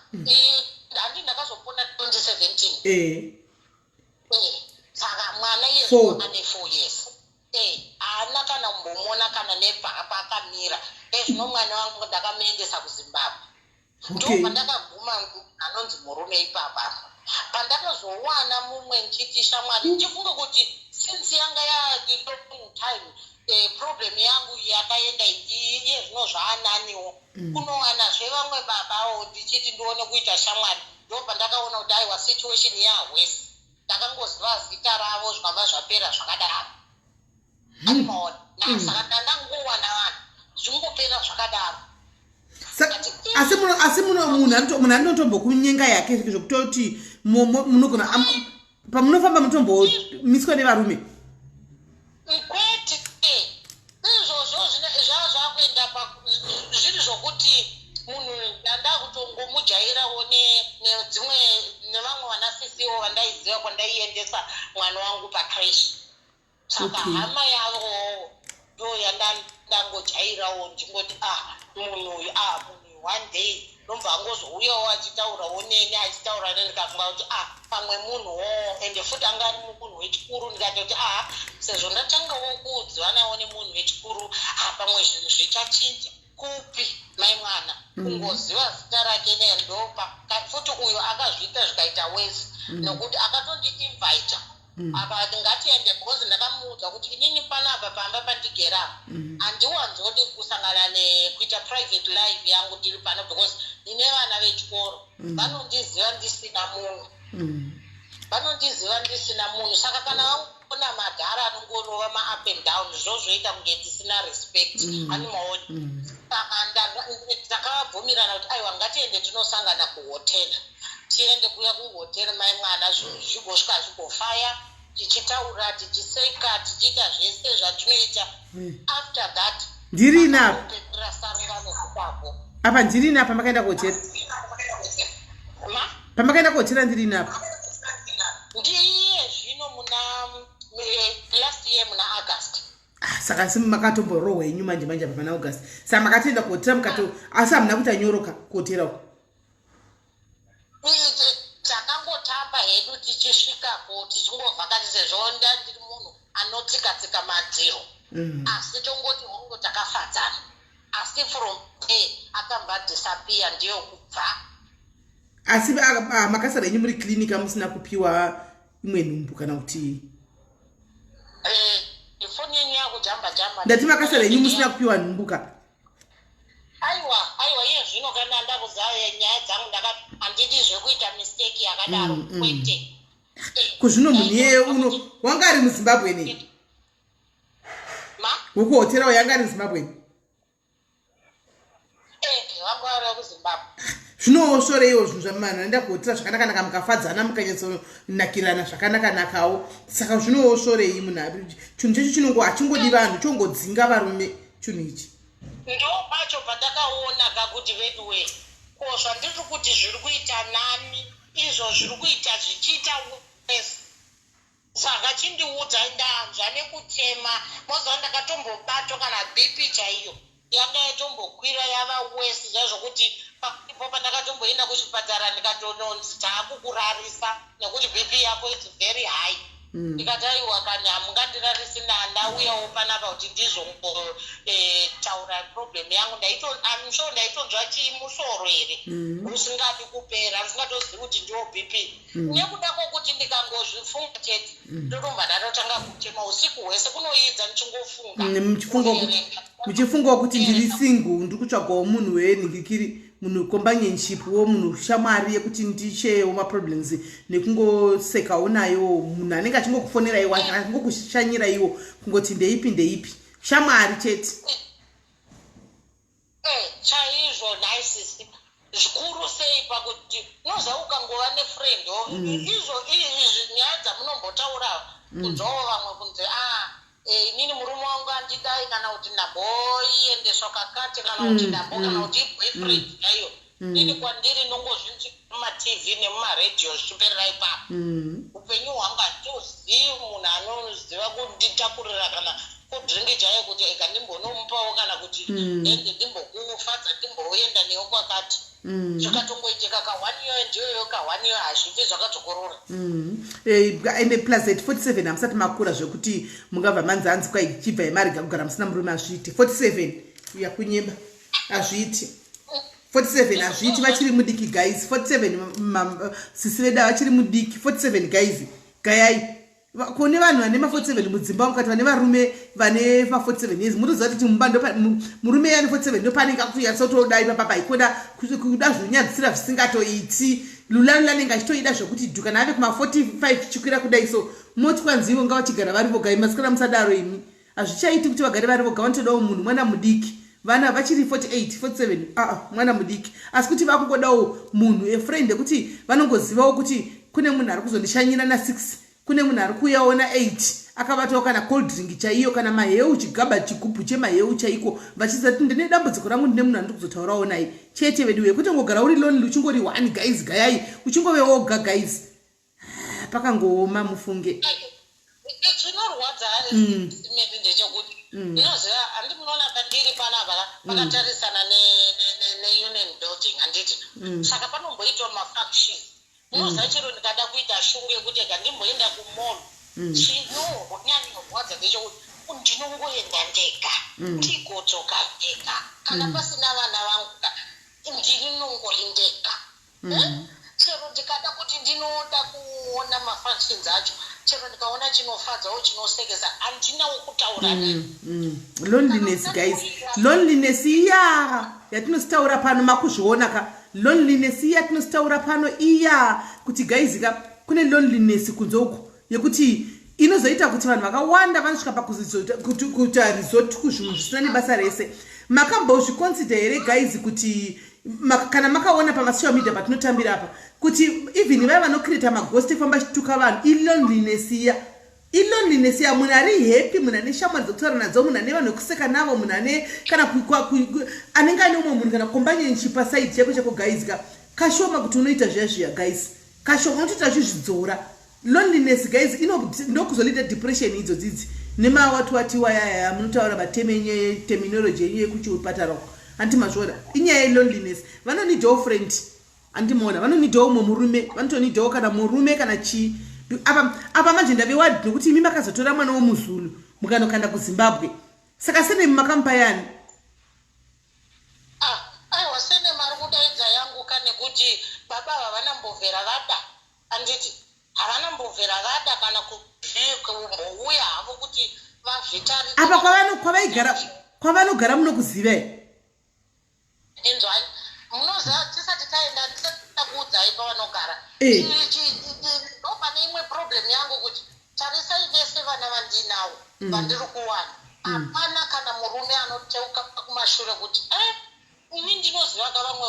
handi ndakazopona 2017. Saka mwana iye Four. ane 4 years. Haana kana kumbomuona kana nepaakamira. Ezvino mwana wangu ndakamuendesa kuZimbabwe. Ndobva ndakaguma anonzi murume ipapa. Pandakazowana mumwe, nchiti shamwari, ndichifunga kuti Since yanga yalong time, problem yangu yakaenda, iye zvino zvaananiwo. Kunowanazve vamwe babawo ndichiti ndione kuita shamwari, ndo pandakaona kuti aiwa, situation yaworse. Ndakangoziva zita ravo, zvikabva zvapera zvakadaro. Animaona, saka ndandangowana vanhu, zvingopera zvakadaro. Asi munhu anotombokunyenga yake zvekutoti munogona pamunofamba mutombomiswa nevarume? Kwete, izvozvo zvava zvakuenda zviri zvokuti munhu ndanda kutongomujairawo nedzimwe nevamwe vanasisiwo vandaiziva kwandaiendesa mwana wangu pacreche. Saka hama yavowo ndo yandangojairawo, ndingoti, "Ah, munhu uyu, ah, munhu uyu." One day ndomva angozouyawo achitaurawo neni, achitaura neni, ndikafunga kuti, "Ah, pamwe munhuwo." Ende futi anga ari munhu wechikuru. Ndikatoti, "Ah, sezvo ndatangawo kuudzivanawo nemunhu wechikuru, ah, pamwe zvinhu zvichachinja." Kupi, mai mwana? Kungoziva zita rake nendopa futi uyo akazviita zvikaita worse, nokuti akatondiinvita akati ngatiende, because ndakamuudza kuti inini panapa pamba pandigere apa handiwanzodi kusangana nekuita private life yangu ndiri pano, because ndine vana vechikoro vanondiziva ndisina munhu, vanondiziva ndisina munhu. Saka kana vaona madhara anongorova maup and down, zvozvoita kunge tisina respect, animaoni. Saka takabvumirana kuti aiwa, ngatiende tinosangana kuhotera. Tiende kuya kuhotera, mai mwana, zvinhu zvigosvika zvigofaya, tichitaura, tichiseka, tichiita zvese zvatinoita. After that Ndirini apa? Pepera sarungano ipapo. Apa ndirini apa makaenda kuhotera? Ma? Pamakaenda kuhotera ndirini apa? Ndiye zvino muna last year muna August. Ah, saka si makatomborohwa henyu manje manje apa pana August. Saka makatoenda kuhotera mukato, asi hamuna kuita nyoroka kuhotera uko? Takangotamba hedu tichisvikako, tichingovhakati, sezvo ndandiri munhu anotsika-tsika madziro. Asi tongoti hongo takafadzana, asi from there akamba disappear, ndiyo kubva. Asi makasara henyu muri clinic musina kupiwa imwe nhumbu kana kuti? Foni yenyu yakujamba jamba. Ndati makasara henyu musina kupiwa nhumbu ka? Aiwa, aiwa, iye zvino kana ndakuziva nyaya dzangu, ndakati handidi zvekuita mistake yakadaro. Kwete. Kuzvino munhu iyeye uno wanga ari muZimbabwe nei? Ma? Wekuhotera uyo anga ari muZimbabwe? Vanga vari kuZimbabwe. Zvinosvoreiwo zvinhu zvamanhu anoenda kuhotera zvakanakanaka, mukafadzana, mukanyatsonakirana zvakanakanakawo. Saka zvinosvorei munhu? Chinhu chacho chinongo hachingodi vanhu, chongodzinga varume chinhu ichi. Ndo pacho pandakaona kakuti veduwe, ko zvandiri kuti zviri kuita nani, izvo zviri kuita zvichiita worse. Saka chindiudza, ndanzwa nekuchema. Moziva ndakatombobatwa kana BP chaiyo yanga yatombokwira yava worse zvaizvokuti ipo pandakatomboenda kuchipatara ndikatononzi taakukurarisa nekuti BP yako is very high. Ndikati aiwa, kani hamungandirarisi, ndauyawo panapa kuti ndizongotaura problem yangu. I'm sure ndaitonzwa chimusoro here usingadi kupera, ndisingatozivi kuti ndiwo BP, nekuda kwokuti ndikangozvifunga chete ndotomba ndatotanga kuchema usiku hwese, kunoidza ndichingofunga. Muchifunga muchifungawo kuti ndiri single, ndiri kutsvagawo munhu wenhingikiri, munhu companionship wo, munhu shamwari yekuti ndisharewo maproblems nekungosekawo nayo, munhu anenge achingokufonera iwo, achingokushanyira iwo, kungoti ndeipi ndeipi, shamwari chete. Chaizvo nhai sisi, zvikuru sei pakuti unoziva ukangova nefriend izvo izvi nyaya dzamunombotaura kunzwawo vamwe kunze, a inini murume wangu andidai, kana kuti ndamboiendeswa kakati, kana kuti ndambo, kana kuti iboyfriend chaiyo. Inini kwandiri ndongozvinzwa mumaTV nemumaredhiyo zvichiperera ipapo. Upenyu hwangu handitozivi munhu anoziva kunditakurira kana kudrink chaiyo, kuti ega ndimbonomupawo, kana kuti ende ndimbokufadza, ndimboenda newo kwakati. Zvikatongoitika kahwaniyo, ndiyoyo kahwaniyo, hazvifi zvakadzokorora. Ende plus at 47 hamusati makura zvekuti mungabva manzi hanzi kwai chibva yemarega kugara musina murume. Hazviiti 47, yakunyeba, hazviiti 47, hazviiti. Vachiri mudiki guys, 47. Sisi vedu vachiri mudiki, 47 guys, gayai. Kune vanhu vane ma47 mudzimba mukati, vane varume vane ma47 years, mutoziva kuti mumba murume ane 47 ndopaanenge akutoyatsa ipapa paikoda kuda zvonyadzisira zvisingatoiti. Lulalula anenge achitoida zvokuti dhu kana ave kuma45 chikwira kudai. So moti kwanzi ivo ngavachigara vari voga. Masikana, musadaro imi. Hazvichaiti kuti vagare vari voga. Vanotodawo munhu, mwana mudiki. Vana vachiri 48, 47, aa mwana mudiki, asi kuti vakungodawo munhu, a friend, ekuti vanongozivawo kuti kune munhu ari kuzondishanyira na6, kune munhu ari kuuyawo na8 akabatawo kana cold drink chaiyo, kana maheu, chigaba, chigubhu chemaheu chaiko, vachiziva kuti ndine dambudziko rangu, ndine munhu andiri kuzotaurawo naye chete. Veduwe, kutongogara uri lonely, uchingori one, guys, gayai uchingove woga, guys, pakangooma, mufunge. Chinorwadza maybe ndechekuti unoziva, handi munoona pandiri panapa pakatarisana neUnion Building, handiti? Saka panomboitwa mafunction. Unoziva, chero ndikada kuita shungu yekuti ega ndimboenda kumall, chinonyanyorwadza ndechekuti ndinongoenda ndega, ndigodzoka ndega. Kana pasina vana vangu, ndinongori ndega. Chero ndikada kuti ndinoda kuona mafunctions acho, chero ndikaona chinofadzawo, chinosekesa, handinawo kutaura naye. Loneliness, guys, loneliness iya yatinositaura pano, makuzviona ka? Loneliness iya yatinositaura pano iya, kuti guys ka, kune loneliness kunze uku yekuti inozoita kuti vanhu vakawanda vanosvika pakuita resort kuzvinhu zvisina nebasa rese. Makambozviconsider here, guys, kuti kana makaona pamasocial media patinotambira apa, kuti even vaya vanocreata maghost efamba achituka vanhu, iloneliness iya, iloneliness iya. Munhu ari happy, munhu ane shamwari dzekutaura nadzo, munhu ane vanhu vekuseka navo, munhu ane kana anenge ane umwe munhu kana companionship paside chako chako, guys ka, kashoma kuti unoita zviya zviya, guys, kashoma unotoita uchizvidzora. Loneliness, guys, ndokuzoleada depression idzo dzidzi nemawatiwatiwa yaya munotaura matemenye, terminology yenyu yekuchipatara uko, handiti mazviona? Inyaya yeloneliness. Vanonidawo friend, handimaona? Vanonidawo umwe murume, vanotonidawo kana murume kana chii. Apa manje ndave wadi nokuti imi makazotora mwana womuzulu mukanokanda kuZimbabwe. Saka surname makamupa yani? Ah, aiwa, surname ari kudaidza yangu ka, nekuti baba havana mbovhera vada, handiti? Havana mbovhera vada kana kumbouya havo kuti vazvitarise. Apa kwavaigara, kwavanogara, munokuziva here? Inzwai, munoziva, tisati taenda, ndisati takuudzai pavanogara, ndo pane imwe problem yangu, kuti tarisai vese vana vandinawo, vandiri kuwana, hapana kana murume anoteuka kumashure kuti ini ndinoziva ka vamwe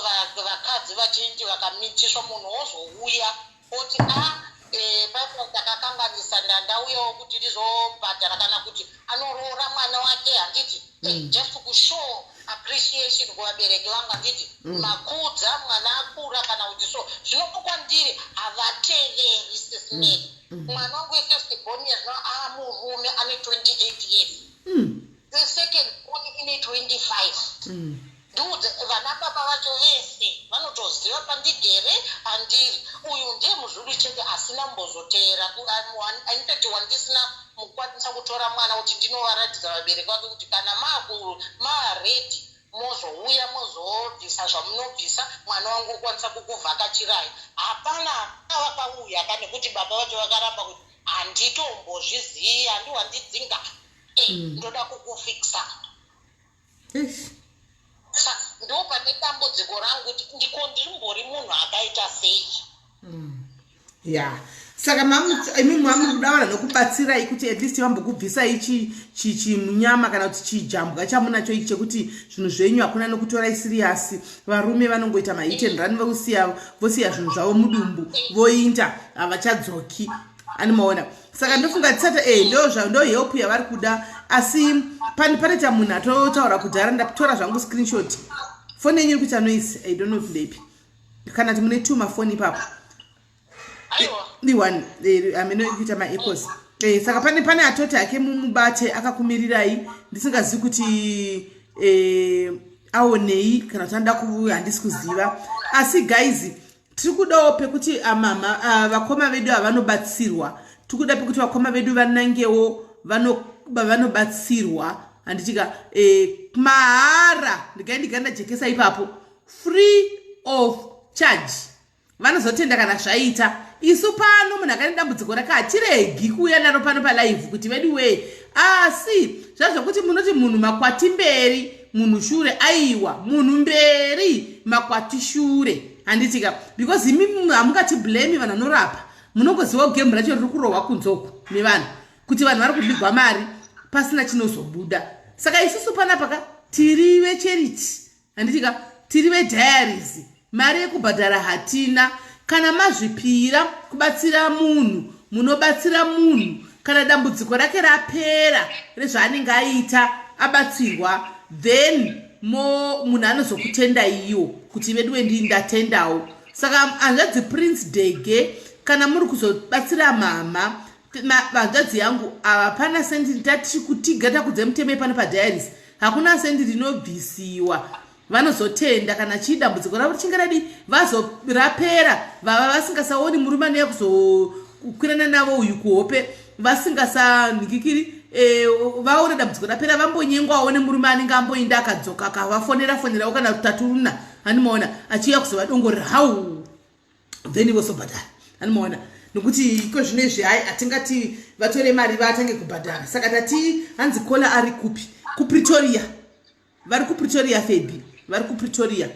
vakadzi vachinji vakamitiswa, munhu wozouya oti, "A paipa ndakakanganisa, ndauyawo kuti ndizobhadhara," kana kuti anoroora mwana wake, handiti? Just kushow appreciation kuvabereki vangu, handiti? Makudza mwana akura kana kuti. So zvino kwandiri havateveri, Sis Melly. Mwana wangu wefirst born zvino amurume, ane 28 years. The second born ine 25. Ndiudze, vana baba vacho vese vanotoziva pandigere, pandiri. Uyu ndiye muzulu chete asina mbozoteera. In fact, wandisina mukwanisa kutora mwana kuti ndinovaratidza vabereki vake, kuti kana maready mozouya, mozobvisa zvamunobvisa, mwana wangu okwanisa kukuvhakachirai. Hapana vakauya ka, nekuti baba vacho vakaramba kuti handitombozvizivi, handiwandidzinga, ndoda kukufikisa. Eish. Ndo pane dambudziko rangu, kuti ndiko ndirimbori munhu akaita sei? Ya, saka imi mamuri kuda vanhu vanokubatsirai kuti at least vambokubvisai chimunyama kana kuti chijambwa chamunacho ichi chekuti zvinhu zvenyu hakuna nokutorai serious. Varume vanongoita mahit and run, vosiya zvinhu zvavo mudumbu, voinda, havachadzoki, animaona? Saka ndofunga tisati ndo help yavari kuda. Asi pane chamunhu atotaura kudhara, ndatora zvangu screenshot. Foni yenyu iri kuita noise, I don't know if ndeipi, kana kuti mune two mafoni ipapo. Aiwa. Ndi-one amene kuita maechoes. Saka pane atoti hake mumubate akakumirirai, ndisingazivi kuti aonei kana kuti anoda ku, handisi kuziva. Asi guys, tiri kudawo pekuti amama vakoma vedu havanobatsirwa. Tiri kuda pekuti vakoma vedu vanangewo vanobatsirwa, handitika? Mahara. Ndigai ndajekesa ipapo, free of charge. Vanozotenda kana zvaita. Isu pano munhu akane dambudziko rake hatiregi kuuya naro pano palive kuti vedu wee. Asi zvazvokuti munoti munhu makwati mberi munhu shure, aiwa, munhu mberi makwati shure, handitika? Because imi hamungati blame vanhu vanorapa, munongoziva game racho riri kurohwa kunze uku nevanhu, kuti vanhu vari kudigwa mari pasina chinozobuda. Saka isusu panapa ka tiri vecharity, handitika? Tiri vediaries, mari yekubhadhara hatina. Kana mazvipira kubatsira munhu, munobatsira munhu. Kana dambudziko rake rapera rezvaanenge aita, abatsirwa, then mo munhu anozokutenda iyo kuti veduwe ndi ndatendawo. Saka hanzvadzi Prince Dege, kana muri kuzobatsira mama, hanzvadzi yangu ava, pana sendi tati kutiga takudze muteme pano padiaries, hakuna sendi rinobvisiwa. Vanozotenda kana chii dambudziko ravo richinge radi vazorapera, vava vasingasaoni murume anouya kuzokwirana navo uyu kuhope, vasingasanhikikiri e, vaone dambudziko rapera, vambonyengwawo nemurume anenge amboinda akadzoka, akavafonera fonerawo kana rutatu runa, handimaona, achiuya kuzovadongorera hau, then vozobhadhara, handimaona? Nokuti iko zvino izvi hai, hatingati vatore mari vatange kubhadhara. Saka tati hanzi kola ari kupi? KuPretoria, vari kuPretoria. Febi vari kuPretoria,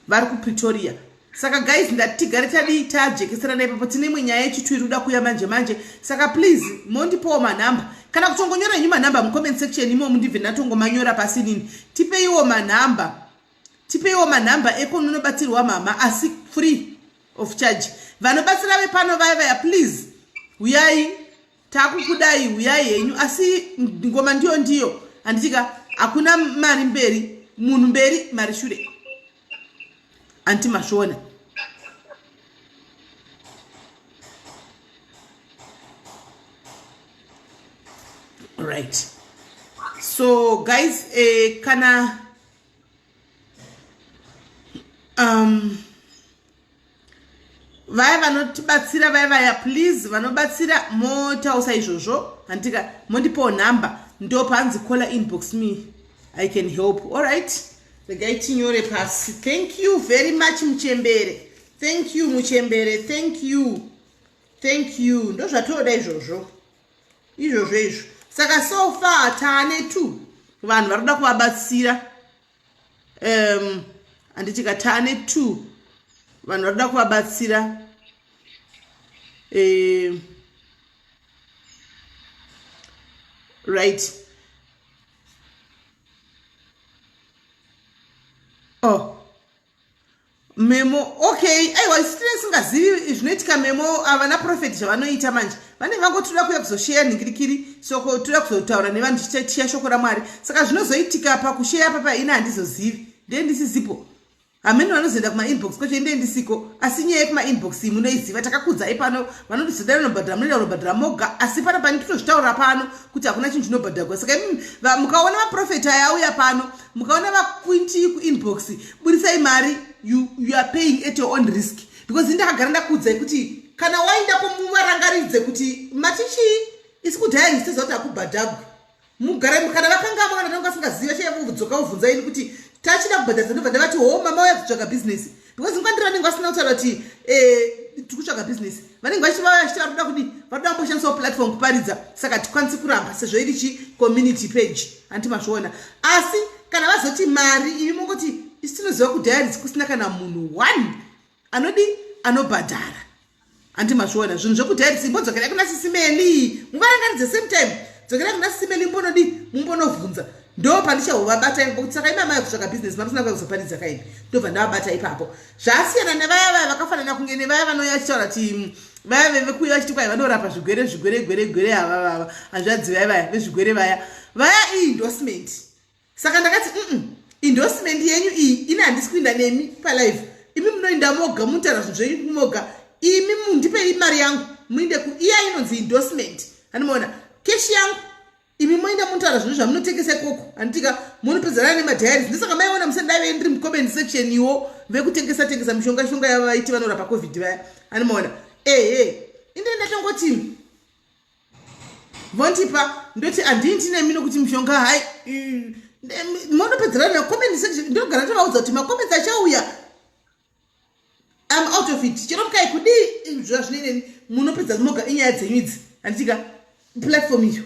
vari kuPretoria. Saka guys, ndati tigare tadii tajekeserana ipapo. Tine imwe nyaya yechitwu iri kuda kuuya manje manje, saka please mondipowo manhamba kana kutongonyora henyu manhamba mucomment section imomo, ndibve ndatongomanyora pasi nini. Tipeiwo manhamba, tipeiwo manhamba ekunonobatsirwa mama, asi free of charge. Vanobatsira vepano vaya vaya, please uyai, takukudai, uyai henyu. Asi ngoma ndiyo ndiyo, handitika? Hakuna mari mberi, munhu mberi, mari shure, anti mazviona? Right, so guys, kana vaya vanotibatsira vaya vaya, please, vanobatsira motausa izvozvo, handika? Mondipawo nhamba. Ndo panzi caller inbox me, I can help. Alright, regai tinyore pasi. Thank you very much, muchembere. Thank you, muchembere. Thank you, thank you. Ndo zvatoda izvozvo, izvozvo izvo. Saka so far taane two vanhu vari kuda kuvabatsira, handitika? Taane two vanhu vari kuda kuvabatsira. Right, oh, memo, okay. Aiwa, isu tine singazivi zvinoitika. Memo havana prophet zvavanoita manje, vanenge vangotoda kuuya kuzosheya nhingirikiri, soko toda kuzotaura nevanhu tichiya shoko raMwari. Saka zvinozoitika pakusheya papa ini handizozivi, ndee ndisizipo. Hamene vanozoenda kumainbox kwacho, indee ndisiko. Asi nyaya yekumainbox iyi munoiziva, takakudzai pano. Vanotizodai vanobhadhara, munoenda kunobhadhara moga. Asi pana pani totozvitaura pano kuti hakuna chinhu chinobhadharwa. Saka imi mukaona vaprofeti aya auya pano, mukaona vakuinti kuinbox burisai mari, you are paying at your own risk, because indakagara ndakuudzai kuti kana waendako muvarangaridze kuti matichii isi kudhaya isitoziva kuti hakubhadhagwi. Mugare kana vakangamwa, kana vanenge vasingaziva, chayakudzoka vobvunza ini kuti tachida kubhadharisa, ndobva ndavati ho, mama uya kutsvaga bhizinesi, because nguva ndiri vanenge vasina kutaura kuti tiri kutsvaga bhizinesi, vanenge vachivauya vachiti vari kuda kudii, vari kuda kumboshandisawo platform kuparidza. Saka tikwanisi kuramba sezvo iri chi community page, handiti mazviona? Asi kana vazoti mari, imi mongoti isi tinoziva kudiaries kusina kana munhu one anodi anobhadhara, handi mazviona? Zvinhu zvekudiaries, imbodzokerai kuna Sisimeli muvarangaridze. Same time dzokerai kuna Sisimeli, mbonodi mumbonovhunza. Ndo pandichahovabata ipapo kuti saka imama yakutsvaka bhizinesi, mamusina kuya kuzoparidza kaini. Ndobva ndavabata ipapo. Zvasiyana nevaya vaya vakafanana kunge nevaya vanouya vachitaura kuti vaya vevekuuya vachiti kwai vanorapa zvigwere zvigwere gwere gwere, ava vava hanzvadzi vaya vaya vezvigwere vaya vaya, iendorsement. Saka ndakati endorsement yenyu iyi ini handisi kuinda nemi palive. Imi munoinda moga, munotaura zvinhu zvenyu moga. Imi mundipei mari yangu muinde kuiya inonzi endorsement, handimaona keshi yangu. Imi moenda munotaura zvinhu zvamunotengesa ikoko, handitika? Munopedzerana nemadiaries. Ndosaka maiona musendaive ndiri mucomment section iwo vekutengesa tengesa mishonga shonga yavo vaiti vanorapa COVID vaya, handimaona? Ehe, inde ndatongoti vondipa, ndoti handii ndinemi nokuti mishonga hai monopedzerana necomment section. Ndogara ndovaudza kuti macomments achauya. Im out of it. Chero mukai kudii zvazvinei neni, munopedza moga inyaya dzenyu idzi, handitika? Platform iyo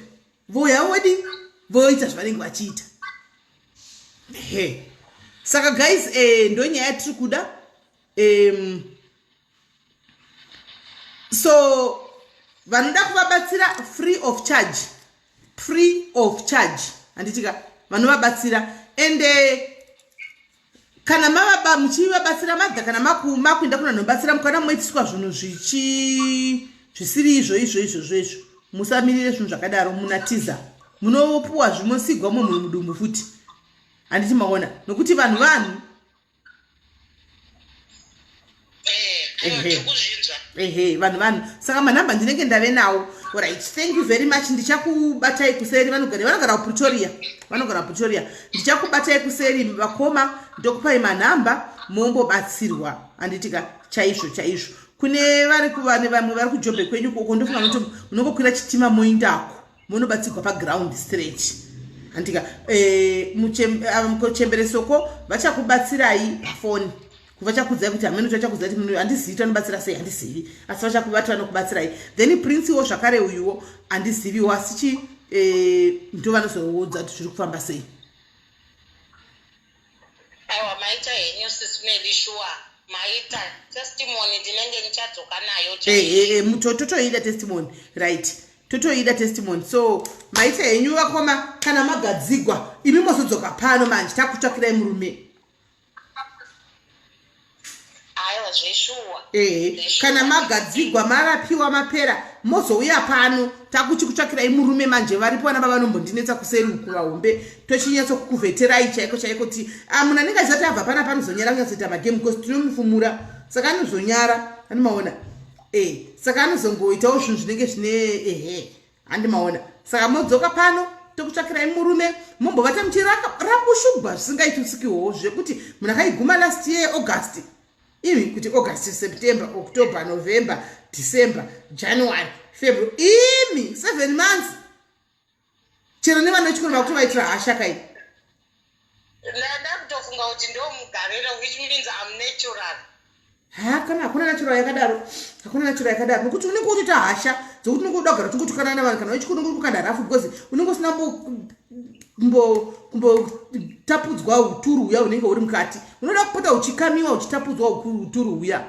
vouya wodi voita zvavanenge vachiita. He, saka guys, ndonyaya yatiri kuda. So vanoda kuvabatsira free of charge, free of charge, handitika? Vanovabatsira ende kana mavaba muchivabatsira madha, kana makuenda kuna nobatsira, mukana moitiswa zvinhu zvichi zvisiri izvo izvo izvozvo izvo, musamirire zvinhu zvakadaro. Munatiza, munopuwa zvimosigwa mumwe mudumbu futi, handiti maona? Nokuti vanhu Ehe, vanhu. Saka manhamba ndinenge ndave nawo. Alright, thank you very much. Ndichakubatai kuseri. Vanogara kuPretoria, vanogara kuPretoria. Ndichakubatai kuseri, vakoma, ndokupai manhamba mombobatsirwa, handitika? Chaizvo chaizvo. Kune vari kuvane vamwe vari kuJobe kwenyu koko, ndofunga kuti munongokwira chitima moindako, munobatsirwa paground straight, handika? Muchemberesoko vachakubatsirai pafoni, vachakudzai kuti hamene vachakudzai kuti munhu handizivi kuti anobatsira sei, handizivi, asi vachakubata, vanokubatsirai. Then Princewo zvakare uyuwo handiziviwo, asi chi ndo vanozoudza kuti zviri kufamba sei. Aiwa, maita henyu, Sis Melly, sure maita. Testimony ndinenge ndichadzoka nayo. Totoida testimony, right? Totoida testimony. So maita henyu, vakoma. Kana magadzigwa imi, mozodzoka pano manje, takutsvakirai murume. Aiwa, zveshuwa. Ehe, kana magadzigwa, marapiwa, mapera, mozouya pano, takuchikutsvakirai murume manje. Varipo vana vavanombondinetsa kuseri uku, vahombe. Tochinyatsokukuvheterai chaiko chaiko kuti munhu anenge achizati abva pana panozonyara kunyatsoita magame, because tinomufumura, saka anozonyara, andimaona? Saka anozongoitawo zvinhu zvinenge zvine, ehe, handimaona? Saka modzoka pano, tokutsvakirai murume, mombovata muchirabushugwa zvisingaiti usikihowo, zvekuti munhu akaiguma last year August imi, kuti August, September, October, November, December, January, February, imi 7 months. Chero nevana vechikoro vakutovaitira hasha kai. Ndakutofunga kuti ndo mugariro, which means I'm natural. Ha, kana hakuna natural yakadaro, hakuna natural yakadaro, nokuti unenge utoita hasha dzokuti unenge uda kugara uchingotukana navanhu. Kana wechikoro unenge uri kukanda rafu, because unenge usina kumbotapudzwa uturu huya hunenge huri mukati. Unoda kupota uchikamiwa, uchitapudzwa uturu huya.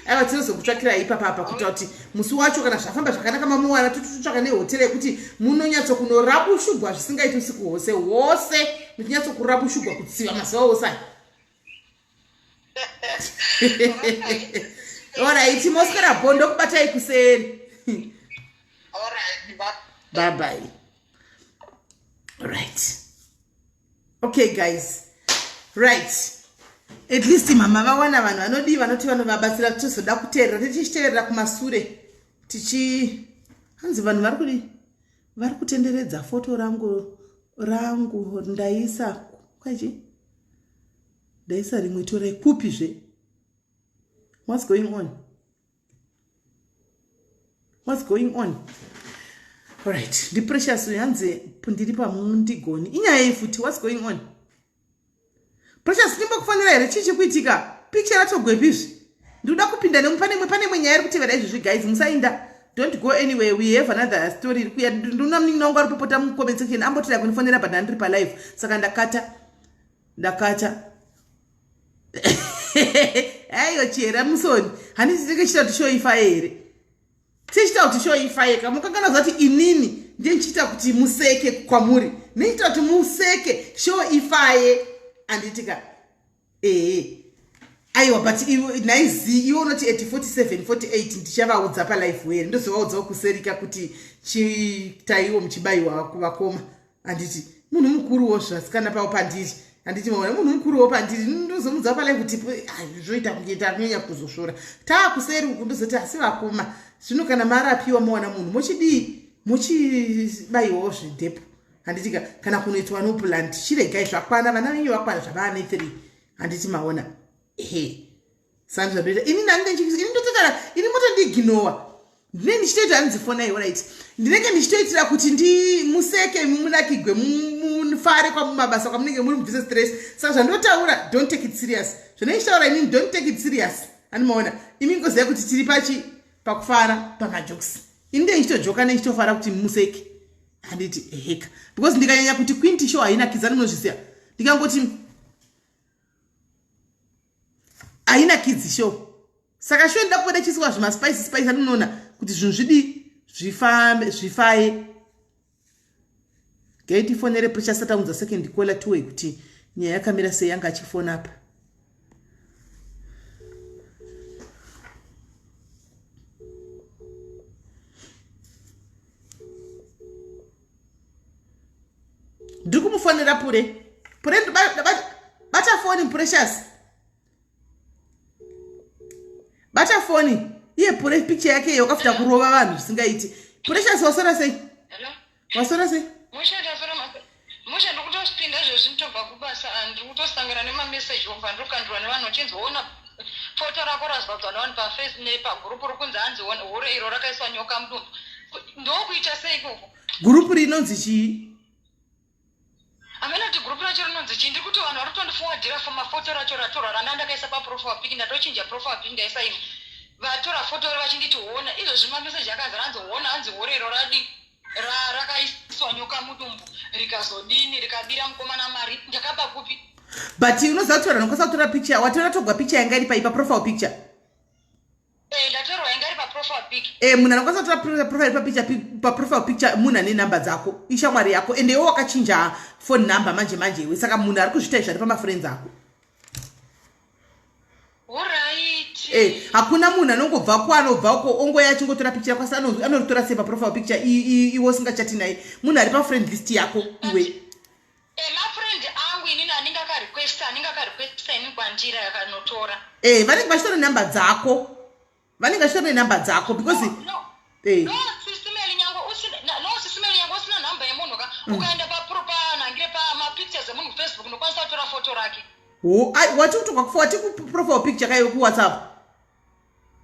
Aiwa, tinozokutsvakirai ipapapa kuita kuti musi wacho kana zvafamba zvakanaka, mamuwana, tototsvaka nehotera yekuti munonyatsokunorabushugwa zvisingaiti usiku hwose hwose, muchinyatsokurabushughwa kutsiva mazuva ose aya. Alright, moswera bho, ndokubatai kuseri. Bye bye. Right, okay guys, right, at least mama vawana vanhu vanodii, vanoti vanovabatsira. Tizoda kuteerera, tichiteerera kumasure, tichi hanzi vanhu vari kudii, vari kutenderedza foto rangu ndaisa kwaichi, ndaisa rimwe torai kupizve. What's going on? What's going on? Alright, ndiPrecious uyu, hanzi ndiri pamundigoni. Inyaya yei futi? What's going on, Precious? Ndimbokufanira here? Chii chikuitika? Picture ratogwepizvi? Ndikuda kupinda nemwe pane imwe nyaya iri kutevera izvozvi. Guys, musainda, don't go anywhere. We have another story iri kuya. Nduna munin'ina wangu ari popota mucomment section, ambotira kundifonera, but handiri palive, saka ndakata, ndakata. Aiyo, chera musoni, handiti tinenge chiita kuti show ifaye here? Tichiita kuti show ifaye kamukangana zati inini ndiye ndichiita kuti museke kwamuri, ndichiita kuti museke, show ifaye, handitika? Ehe, aiwa, but naizi iwe unoti at 47 48 ndichavaudza palive here? Ndozovaudzawo kuserika kuti chitaiwo muchibayiwa kuvakoma, handiti? Munhu mukuruwo zvasikana pavo pandiri, handiti maona? Munhu mukuruwo pandiri, ndozomudza palive kuti zvoita kunge takunyanya kuzosvora taakuseri uku. Ndozoti asi vakoma, zvino kana marapiwa, mawana munhu, mochidii? Mochibayiwawo zvedhepo, handitika? Kana kunoitwa Norplant, chiregai zvakwana, vana venyu vakwana zvavaa ne3, handiti maona? Ehe, sandi zvandoita ini. Ini ndototara, ini motondiignowa. Ndinenge ndichitoita, hanzi fonai. Right, ndinenge ndichitoitira kuti ndimuseke, munakigwe. mufare kwamumabasa kwamunenge muri mubvise stress. Saka zvandinotaura don't take it serious. Zvandinotaura inini don't take it serious. Animaona imi ngoziva kuti tiri pachi pakufara pamajokes. Ini ndeichitojoka neichitofara kuti museke. Handiti heka. Because ndikanyanya kuti Quinty show haina kidzani munozviziva. Ndikangoti haina kids show. Saka show ndoda kubuda chiiswa zvimaspice spice anonoona kuti zvinhu zvidii zvifambe zvifaye. Gai tifonere Precious ataunza second caller tuwe kuti nyaya yakamira sei yanga achifona apa. Ndiri kumufonera Pure. Pure bata foni Precious. Bata foni. Iye Pure picture yake iyo wakafuta kurova vanhu zvisingaiti. Precious waswera sei? Waswera sei? Mushe ndaswera mushe ndikutopinda izvezvi nditobva kubasa ndiri kutosangana nemameseji obva ndokandurwa nevanhu uchinzi ona foto rako razadzwa nevanhu paface nepagurupu ri kunzi hanzi hure iro rakaiswa nyoka mudumbu ndokuita sei ikoko gurupu rinonzi chii hameno kuti gurupu racho rinonzi chii ndiri kuti vanhu vari kutondifowadhira foma foto racho ratorwa ranga ndakaisa paprofile pic ndatochinja profile pic ndaisa imwe vatora foto ri vachinditi hona izvozvi mameseji akazara hanzi hona hanzi hure iro radi rakaiswa nyoka mudumbu rikazodini rikabira mukomana mari ndakaba kupi but unoziva kuti vanhu vanokwanisa kutora picture watora togwa picture yanga iri pai paprofile picture eh, ndatorwa yanga iri paprofile pic eh, munhu anokwanisa kutora profile papicture paprofile picture munhu ane number dzako ishamwari yako ende iwe wakachinja phone number manje manje iwe saka munhu ari kuzviita izvi ari pamafriends ako Eh, hakuna munhu anongobva kwaanobva uko ongoya achingotora picture yako asi anoritora sei paprofile picture iwe usingachati naye munhu ari pafriend list yako iwe eh, mafriend angu inini anenge akarequesta anenge akarequesta ini kwandira yakanotora eh, vanenge vachitora number dzako vanenge vachitora nenumber dzako because no, no. Eh. No, sisimeli nyango usina no sisimeli nyango usina number yemunhu ka mm. ukaenda pa panhangire pa ma pictures emunhu ku Facebook unokwanisa kutora photo rake. Oh, ai wati kutoka kufa wati ku profile picture kayo ku WhatsApp.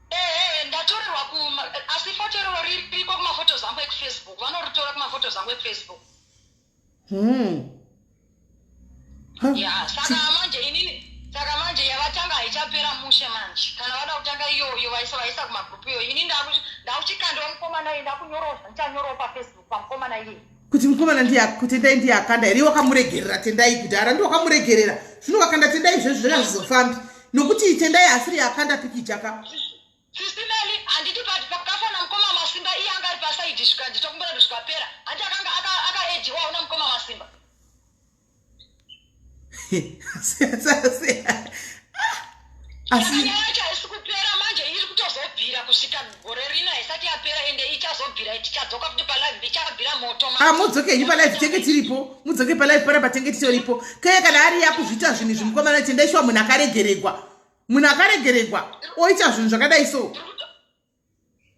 Eh, eh ndatorerwa ku asi photo iroro ririko kuma photos angu eku Facebook vanoritora kuma photos angu eku Facebook. Hmm. Ya, saka manje inini saka manje yavatanga haichapera mushe manje kana vada kutanga iyoyo vaisa vaisa kumagrupu iyoyo ini ndakuchikandiwa mukomana iye ndakunyorosa ndichanyorowo pafacebook pamukomana iye kuti mukomana ndiye kuti tendai ndiye akanda here wakamuregerera tendai kudhara ndi wakamuregerera zvino wakanda tendai izvezvi zvanga zvizofambi nokuti tendai asiri akanda pikicha ka Sisi Melly handiti pakafona mukoma Masimba iye anga ari pasaidi zvikanzi tokumbira kuti zvikapera hanti akanga akaediwawo namukoma Masimba. Asi nyaya yacho haisi kupera manje iri kutozobvira kusvika gore rino haisati yapera ende ichazobvira tichadzoka futi palive ichabvira moto ah, mudzoke henyu palive tenge tiripo mudzoke palive panapa tenge titoripo kaya kana ari yakuzviita zvinhu izvi mukomana tendai shuwa munhu akaregeregwa munhu akaregeregwa oita zvinhu zvakadai so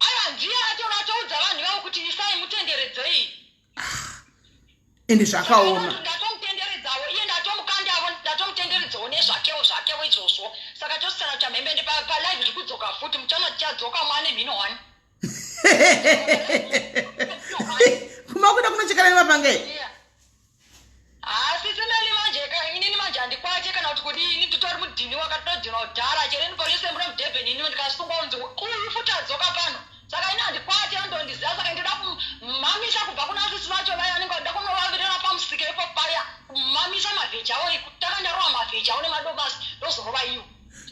aiwa ndiye atovatoudza vanhu ivavo kuti isai mutenderedzei ah, ende zvakaoma ndatomutenderedzawo iye ndatomukandavo ndatomutenderedzawo nezvakewo zvakewo izvozvo saka tosisana kuti amhembe ende palive tiri kudzoka futi muchaona tichadzoka mwane mhino one kumakuda kunochekana nemapanga Haa sisi Melly manje ka inini manje handikwate kana kuti kudii ini nditori mudhini wakatodhinwa kudhara chero ini police muno mudurban ini ndikasungwa unzi uyu futi adzoka pano saka ini handikwate andondiziva saka ndinoda kumamisa kubva kuna sisi vacho vaya vanenge vachida kunovavirira pamusika ipo paya kumamisa mavheji avo kutanga ndarova mavheji avo nemadomasi ndozorova iwo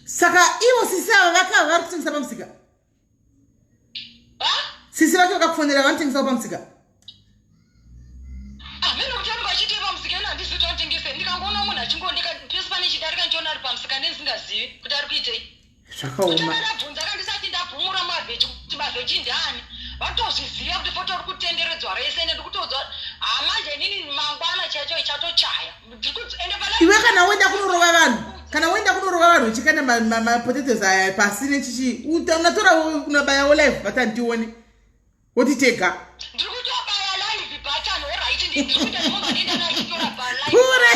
saka ivo sisi ava vakava vari kutengesa pamusika sisi vake vakakufonera vanotengesawo pamusika hameno kuti vanenge vachiitei pamusika ini handizivi kuti vanotengese ndikangoona munhu achingooneka pese pane chidarika ndichiona ari pamusika ndendisingazivi kuti ari kuitei zvakaoma ndabvunza ka ndisati ndabvumura mavheji kuti mavheji ndiani vatozviziva kuti foto ri kutenderedzwa rese ende ndikutoudzwa hamanje inini mangwana chaicho ichatochaya iwe kana woenda kunorova vanhu kana woenda kunorova vanhu uchikanda mapotatoes aya pasi nechichi unatora unabayawo live button tione woti tega kure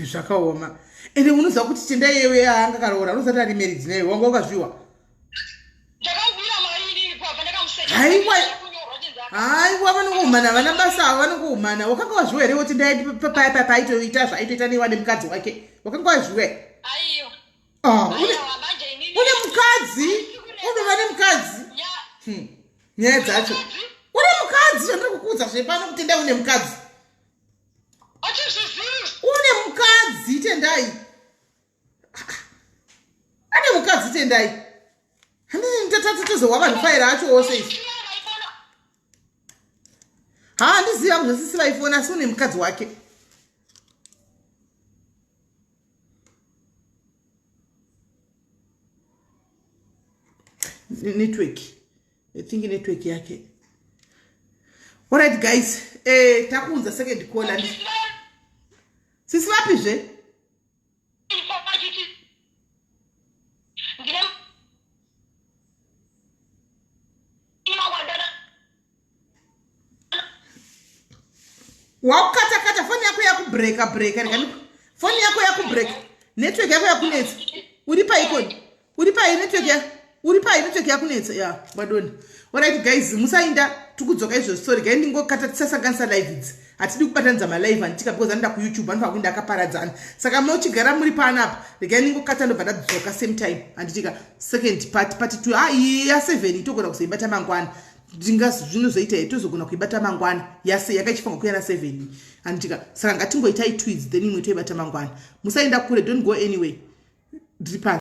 Zvakaoma. Ende unoziva kuti Tendai yewe anga karoora unoziva kuti ari married naye wanga wakazviwa. Ndakamubira mari inini papa ndakamusecha. Haiwa. Kunyorwa chinzi aka- Haiwa vanongohumana vana basa ava vanongohumana. Wakanga wazviwa here kuti Tendai paya paya paitoita zvaitoita newa nemukadzi wake. Wakanga wazviwa here? Aiwa. Ah, une Aiwa manje inini. une mukadzi? Unova nemukadzi? Nyaya dzacho. Une mukadzi zvandiri kukuudza zvepano kuti Tendai une mukadzi. Achizvizivi. Une mukadzi Tendai. Ane mukadzi Tendai. Handiti tozohwa vanhu faira acho ose izvi. Ha, handizivi hangu zvasisi vaifona asi une mukadzi wake. Network. I think network yake. Alright guys, takuunza second caller. Sisi vapi zve? Wakukatakata foni yako yakubreka breka rega foni yako yakubreka network yako yakunetsa. Uri paikoni? Uri pai network ya? Uri pai network yakunetsa? Ya, badoni. Alright guys, musainda tikudzoka izvozvo. Sorry guys, ndingokata tisasanganisa live idzi. Hatidi kubatanidza malive handitika because anoda kuYouTube anofanira kuenda akaparadzana. Saka mochigara muri panapa. Regai ndingokata ndobva ndadzoka same time. Handitika second part, part 2. Ah, iyi ya 7 itogona kuzoibata mangwana. Zvinozoita here tozogona kuibata mangwana. Yase yakaichifanira kuya na 7. Handitika saka ngatingoitai 2 idzi then imwe toibata mangwana. Musaenda kure, don't go anywhere. Ndiri pano.